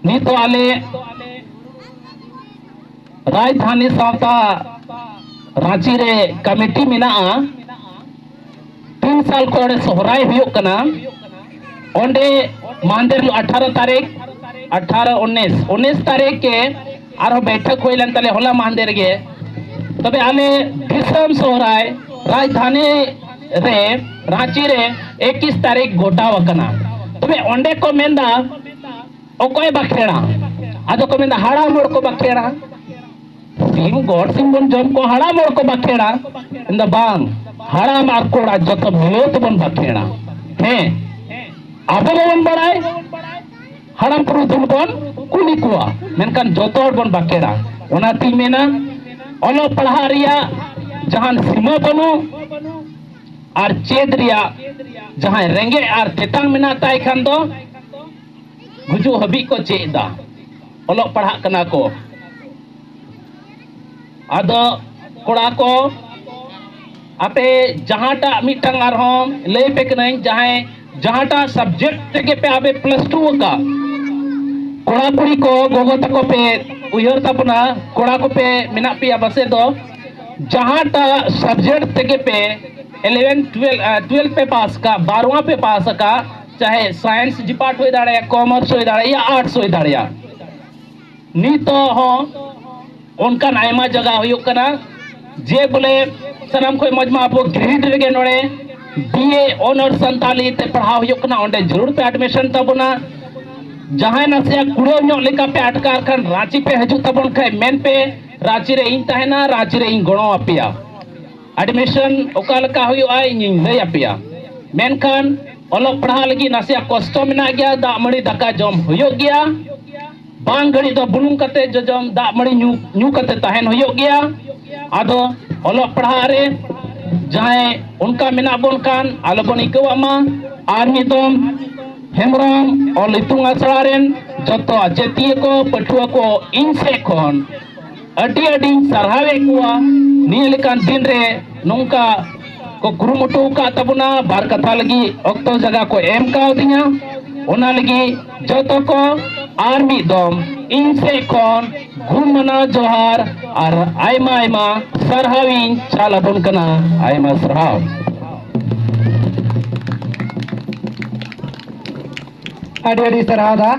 ᱱᱤᱛᱚᱜ ᱟᱞᱮ ᱨᱟᱡᱽᱫᱷᱟᱱᱤ ᱥᱟᱶᱛᱟ ᱨᱟᱸᱪᱤ ᱨᱮ ᱠᱚᱢᱤᱴᱤ ᱢᱮᱱᱟᱜᱼᱟ᱾ ᱛᱤᱱ ᱥᱟᱞ ᱠᱷᱚᱱ ᱥᱚᱦᱨᱟᱭ ᱦᱩᱭᱩᱜ ᱠᱟᱱᱟ᱾ ᱚᱸᱰᱮ ᱢᱟᱦᱫᱮᱨ ᱦᱤᱞᱳᱜ ᱟᱴᱷᱟᱨᱚ ᱛᱟᱹᱨᱤᱠᱷ, ᱟᱴᱷᱟᱨᱚ, ᱩᱱᱤᱥ, ᱩᱱᱤᱥ ᱛᱟᱹᱨᱤᱠᱷ ᱜᱮ ᱟᱨᱦᱚᱸ ᱵᱮᱴᱷᱟᱠ ᱦᱩᱭ ᱞᱮᱱ ᱛᱟᱞᱮᱭᱟ ᱦᱚᱞᱟ ᱢᱟᱦᱫᱮᱨ ᱜᱮ᱾ ᱛᱚᱵᱮ ᱟᱞᱮ ᱫᱤᱥᱚᱢ ᱥᱚᱦᱨᱟᱭ ᱨᱟᱡᱽᱫᱷᱟᱱᱤ ᱨᱮ, ᱨᱟᱸᱪᱤ ᱨᱮ ᱮᱠᱤᱥ ᱛᱟᱹᱨᱤᱠᱷ ᱜᱚᱴᱟᱣ ᱟᱠᱟᱱᱟ᱾ ᱛᱚᱵᱮ ᱚᱸᱰᱮ ᱠᱚ ᱢᱮᱱᱫᱟ, ᱚᱠᱚᱭ ᱵᱟᱠᱷᱮᱲᱟ? ᱟᱫᱚ ᱠᱚ ᱢᱮᱱᱫᱟ, ᱦᱟᱲᱟᱢ ᱦᱚᱲ ᱠᱚ ᱵᱟᱠᱷᱮᱲᱟ᱾ ᱥᱤᱢ, ᱜᱚᱰ ᱥᱤᱢ ᱵᱚᱱ ᱡᱚᱢ ᱠᱚᱣᱟ, ᱦᱟᱲᱟᱢ ᱦᱚᱲ ᱠᱚ ᱵᱟᱠᱷᱮᱲᱟ᱾ ᱢᱮᱱᱫᱟ, ᱵᱟᱝ, ᱦᱟᱲᱟᱢ ᱟᱨ ᱠᱚᱲᱟ ᱡᱚᱛᱚ ᱢᱤᱞᱟᱹᱣ ᱛᱮᱵᱚᱱ ᱵᱟᱠᱷᱮᱲᱟ᱾ ᱦᱮᱸ, ᱟᱵᱚ ᱵᱟᱵᱚᱱ ᱵᱟᱲᱟᱭ, ᱦᱟᱲᱟᱢ ᱯᱩᱨᱩᱫᱷᱩᱞ ᱵᱚᱱ ᱠᱩᱞᱤ ᱠᱚᱣᱟ, ᱢᱮᱱᱠᱷᱟᱱ ᱡᱚᱛᱚ ᱦᱚᱲ ᱵᱚᱱ ᱵᱟᱠᱷᱮᱲᱟ᱾ ᱚᱱᱟᱛᱤᱧ ᱢᱮᱱᱟ, ᱚᱞᱚᱜ ᱯᱟᱲᱦᱟᱜ ᱨᱮᱭᱟᱜ ᱡᱟᱦᱟᱱ ᱥᱤᱢᱟᱹ ᱵᱟᱹᱱᱩᱜ, ᱟᱨ ᱪᱮᱫ ᱨᱮᱭᱟᱜ ᱡᱟᱦᱟᱸᱭ ᱨᱮᱸᱜᱮᱡ ᱟᱨ ᱛᱮᱛᱟᱝ ᱢᱮᱱᱟᱜ ᱛᱟᱭ ᱠᱷᱟᱱ ᱫᱚ ᱜᱩᱡᱩᱜ ᱦᱟᱹᱵᱤᱡ ᱠᱚ ᱪᱮᱫ ᱮᱫᱟ, ᱚᱞᱚᱜ ᱯᱟᱲᱦᱟᱜ ᱠᱟᱱᱟ ᱠᱚ᱾ ᱟᱫᱚ ᱠᱚᱲᱟ ᱠᱚ, ᱟᱯᱮ ᱡᱟᱦᱟᱸᱴᱟᱜ ᱢᱤᱫᱴᱟᱝ ᱟᱨᱦᱚᱸ ᱞᱟᱹᱭ ᱯᱮ ᱠᱟᱹᱱᱟᱹᱧ, ᱡᱟᱦᱟᱸᱭ ᱡᱟᱦᱟᱸᱴᱟᱜ ᱥᱟᱵᱡᱮᱠᱴ ᱛᱮᱜᱮ ᱯᱮ ᱟᱯᱮ ᱯᱞᱟᱥ ᱴᱩ ᱟᱠᱟᱫ, ᱠᱚᱲᱟ ᱠᱩᱲᱤ ᱠᱚ, ᱜᱚᱜᱚ ᱛᱟᱠᱚ ᱯᱮ ᱩᱭᱦᱟᱹᱨ ᱛᱟᱵᱚᱱᱟ, ᱠᱚᱲᱟ ᱠᱚᱯᱮ ᱢᱮᱱᱟᱜ ᱯᱮᱭᱟ ᱯᱟᱥᱮ ᱫᱚ, ᱡᱟᱦᱟᱸᱴᱟᱜ ᱥᱟᱵᱡᱮᱠᱴ ᱛᱮᱜᱮ ᱯᱮ ᱤᱞᱮᱵᱷᱮᱱ, ᱴᱩᱭᱮᱞᱵᱷ, ᱟᱨ ᱴᱩᱭᱮᱞᱵᱷ ᱯᱮ ᱯᱟᱥ ᱟᱠᱟᱫ, ᱵᱟᱨᱣᱟᱸ ᱯᱮ ᱯᱟᱥ ᱟᱠᱟᱫ, ᱪᱟᱦᱮ ᱥᱟᱭᱮᱱᱥ ᱰᱤᱯᱟᱨᱴ ᱦᱩᱭ ᱫᱟᱲᱮᱭᱟᱜᱼᱟ, ᱠᱚᱢᱟᱨᱥ ᱦᱩᱭ ᱫᱟᱲᱮᱭᱟᱜᱼᱟ, ᱟᱨᱴᱥ ᱦᱩᱭ ᱫᱟᱲᱮᱭᱟᱜᱼᱟ, ᱱᱤᱛᱚᱜ ᱦᱚᱸ ᱚᱱᱠᱟᱱ ᱟᱭᱢᱟ ᱡᱟᱭᱜᱟ ᱦᱩᱭᱩᱜ ᱠᱟᱱᱟ ᱡᱮ ᱵᱚᱞᱮ ᱥᱟᱱᱟᱢ ᱠᱷᱚᱱ ᱢᱚᱡᱽ ᱢᱟ ᱟᱵᱚ ᱜᱨᱮᱰ ᱨᱮᱜᱮ ᱱᱚᱰᱮ ᱵᱤ ᱮ ᱚᱱᱟᱨᱥ ᱥᱟᱱᱛᱟᱞᱤ ᱛᱮ ᱯᱟᱲᱦᱟᱣ ᱦᱩᱭᱩᱜ ᱠᱟᱱᱟ, ᱚᱸᱰᱮ ᱡᱟᱹᱨᱩᱲ ᱯᱮ ᱮᱰᱢᱤᱥᱚᱱ ᱛᱟᱵᱚᱱᱟ᱾ ᱡᱟᱦᱟᱸᱭ ᱱᱟᱥᱮᱭᱟᱜ ᱠᱩᱲᱟᱹᱣ ᱧᱚᱜ ᱞᱮᱠᱟ ᱯᱮ ᱟᱴᱠᱟᱨ ᱠᱷᱟᱱ ᱨᱟᱸᱪᱤ ᱯᱮ ᱦᱤᱡᱩᱜ ᱛᱟᱵᱚᱱ ᱠᱷᱟᱱ ᱢᱮᱱ ᱯᱮ, ᱨᱟᱸᱪᱤ ᱨᱮ ᱤᱧ ᱛᱟᱦᱮᱱᱟ, ᱨᱟᱸᱪᱤ ᱨᱮ ᱤᱧ ᱜᱚᱲᱚ ᱟᱯᱮᱭᱟ᱾ ᱮᱰᱢᱤᱥᱚᱱ ᱚᱠᱟ ᱞᱮᱠᱟ ᱦᱩᱭᱩᱜᱼᱟ ᱤᱧᱤᱧ ᱞᱟᱹᱭ ᱟᱯᱮᱭᱟ᱾ ᱢᱮᱱᱠᱷᱟᱱ ᱚᱞᱚᱜ ᱯᱟᱲᱦᱟᱜ ᱞᱟᱹᱜᱤᱫ ᱱᱟᱥᱮᱭᱟᱜ ᱠᱚᱥᱴᱚ ᱢᱮᱱᱟᱜ ᱜᱮᱭᱟ, ᱫᱟᱜ ᱢᱟᱹᱲᱤ ᱫᱟᱠᱟ ᱡᱚᱢ ᱦᱩᱭᱩᱜ ᱜᱮᱭᱟ᱾ ᱵᱟᱝ ᱜᱷᱟᱹᱲᱤᱡ ᱫᱚ ᱵᱩᱞᱩᱝ ᱠᱟᱛᱮ ᱡᱚᱡᱚᱢ ᱫᱟᱜ ᱢᱟᱹᱲᱤ ᱧᱩ, ᱧᱩ ᱠᱟᱛᱮ ᱛᱟᱦᱮᱱ ᱦᱩᱭᱩᱜ ᱜᱮᱭᱟ᱾ ᱟᱫᱚ ᱚᱞᱚᱜ ᱯᱟᱲᱦᱟᱜ ᱨᱮ ᱡᱟᱦᱟᱸᱭ ᱚᱱᱠᱟ ᱢᱮᱱᱟᱜ ᱵᱚᱱ ᱠᱷᱟᱱ ᱟᱞᱚᱵᱚᱱ ᱟᱹᱭᱠᱟᱹᱣᱟᱜ ᱢᱟ᱾ ᱟᱨ ᱢᱤᱫ ᱫᱚᱢ ᱦᱮᱢᱵᱨᱚᱢ ᱚᱞ ᱤᱛᱩᱱ ᱟᱥᱲᱟ ᱨᱮᱱ ᱡᱚᱛᱚ ᱟᱪᱮᱛᱤᱭᱟᱹ ᱠᱚ, ᱯᱟᱹᱴᱷᱩᱣᱟᱹ ᱠᱚ, ᱤᱧ ᱥᱮᱫ ᱠᱷᱚᱱ ᱟᱹᱰᱤ ᱟᱹᱰᱤᱧ ᱥᱟᱨᱦᱟᱣᱮᱫ ᱠᱚᱣᱟ᱾ ᱱᱤᱭᱟᱹ ᱞᱮᱠᱟᱱ ᱫᱤᱱ ᱨᱮ ᱱᱚᱝᱠᱟ ᱠᱚ ᱠᱩᱨᱩᱢᱩᱴᱩ ᱟᱠᱟᱫ ᱛᱟᱵᱚᱱᱟ, ᱵᱟᱨ ᱠᱟᱛᱷᱟ ᱞᱟᱹᱜᱤᱫ ᱚᱠᱛᱚ ᱡᱟᱭᱜᱟ ᱠᱚ ᱮᱢ ᱠᱟᱣᱫᱤᱧᱟ᱾ ᱚᱱᱟ ᱞᱟᱹᱜᱤᱫ ᱡᱚᱛᱚ ᱠᱚ ᱟᱨ ᱢᱤᱫ ᱫᱚᱢ ᱤᱧ ᱥᱮᱫ ᱠᱷᱚᱱ ᱜᱩᱱ ᱢᱟᱱᱟᱣ ᱡᱚᱦᱟᱨ ᱟᱨ ᱟᱭᱢᱟ ᱟᱭᱢᱟ ᱥᱟᱨᱦᱟᱣ ᱤᱧ ᱪᱟᱞ ᱟᱵᱚᱱ ᱠᱟᱱᱟ᱾ ᱟᱭᱢᱟ ᱥᱟᱨᱦᱟᱣ᱾ ᱟᱹᱰᱤ ᱟᱹᱰᱤ ᱥᱟᱨᱦᱟᱣ ᱫᱟ,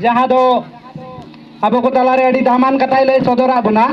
ᱡᱟᱦᱟᱸ ᱫᱚ ᱟᱵᱚ ᱠᱚ ᱛᱟᱞᱟᱨᱮ ᱟᱹᱰᱤ ᱫᱟᱢᱟᱱ ᱠᱟᱛᱷᱟᱭ ᱞᱟᱹᱭ ᱥᱚᱫᱚᱨᱟᱜ ᱵᱚᱱᱟ᱾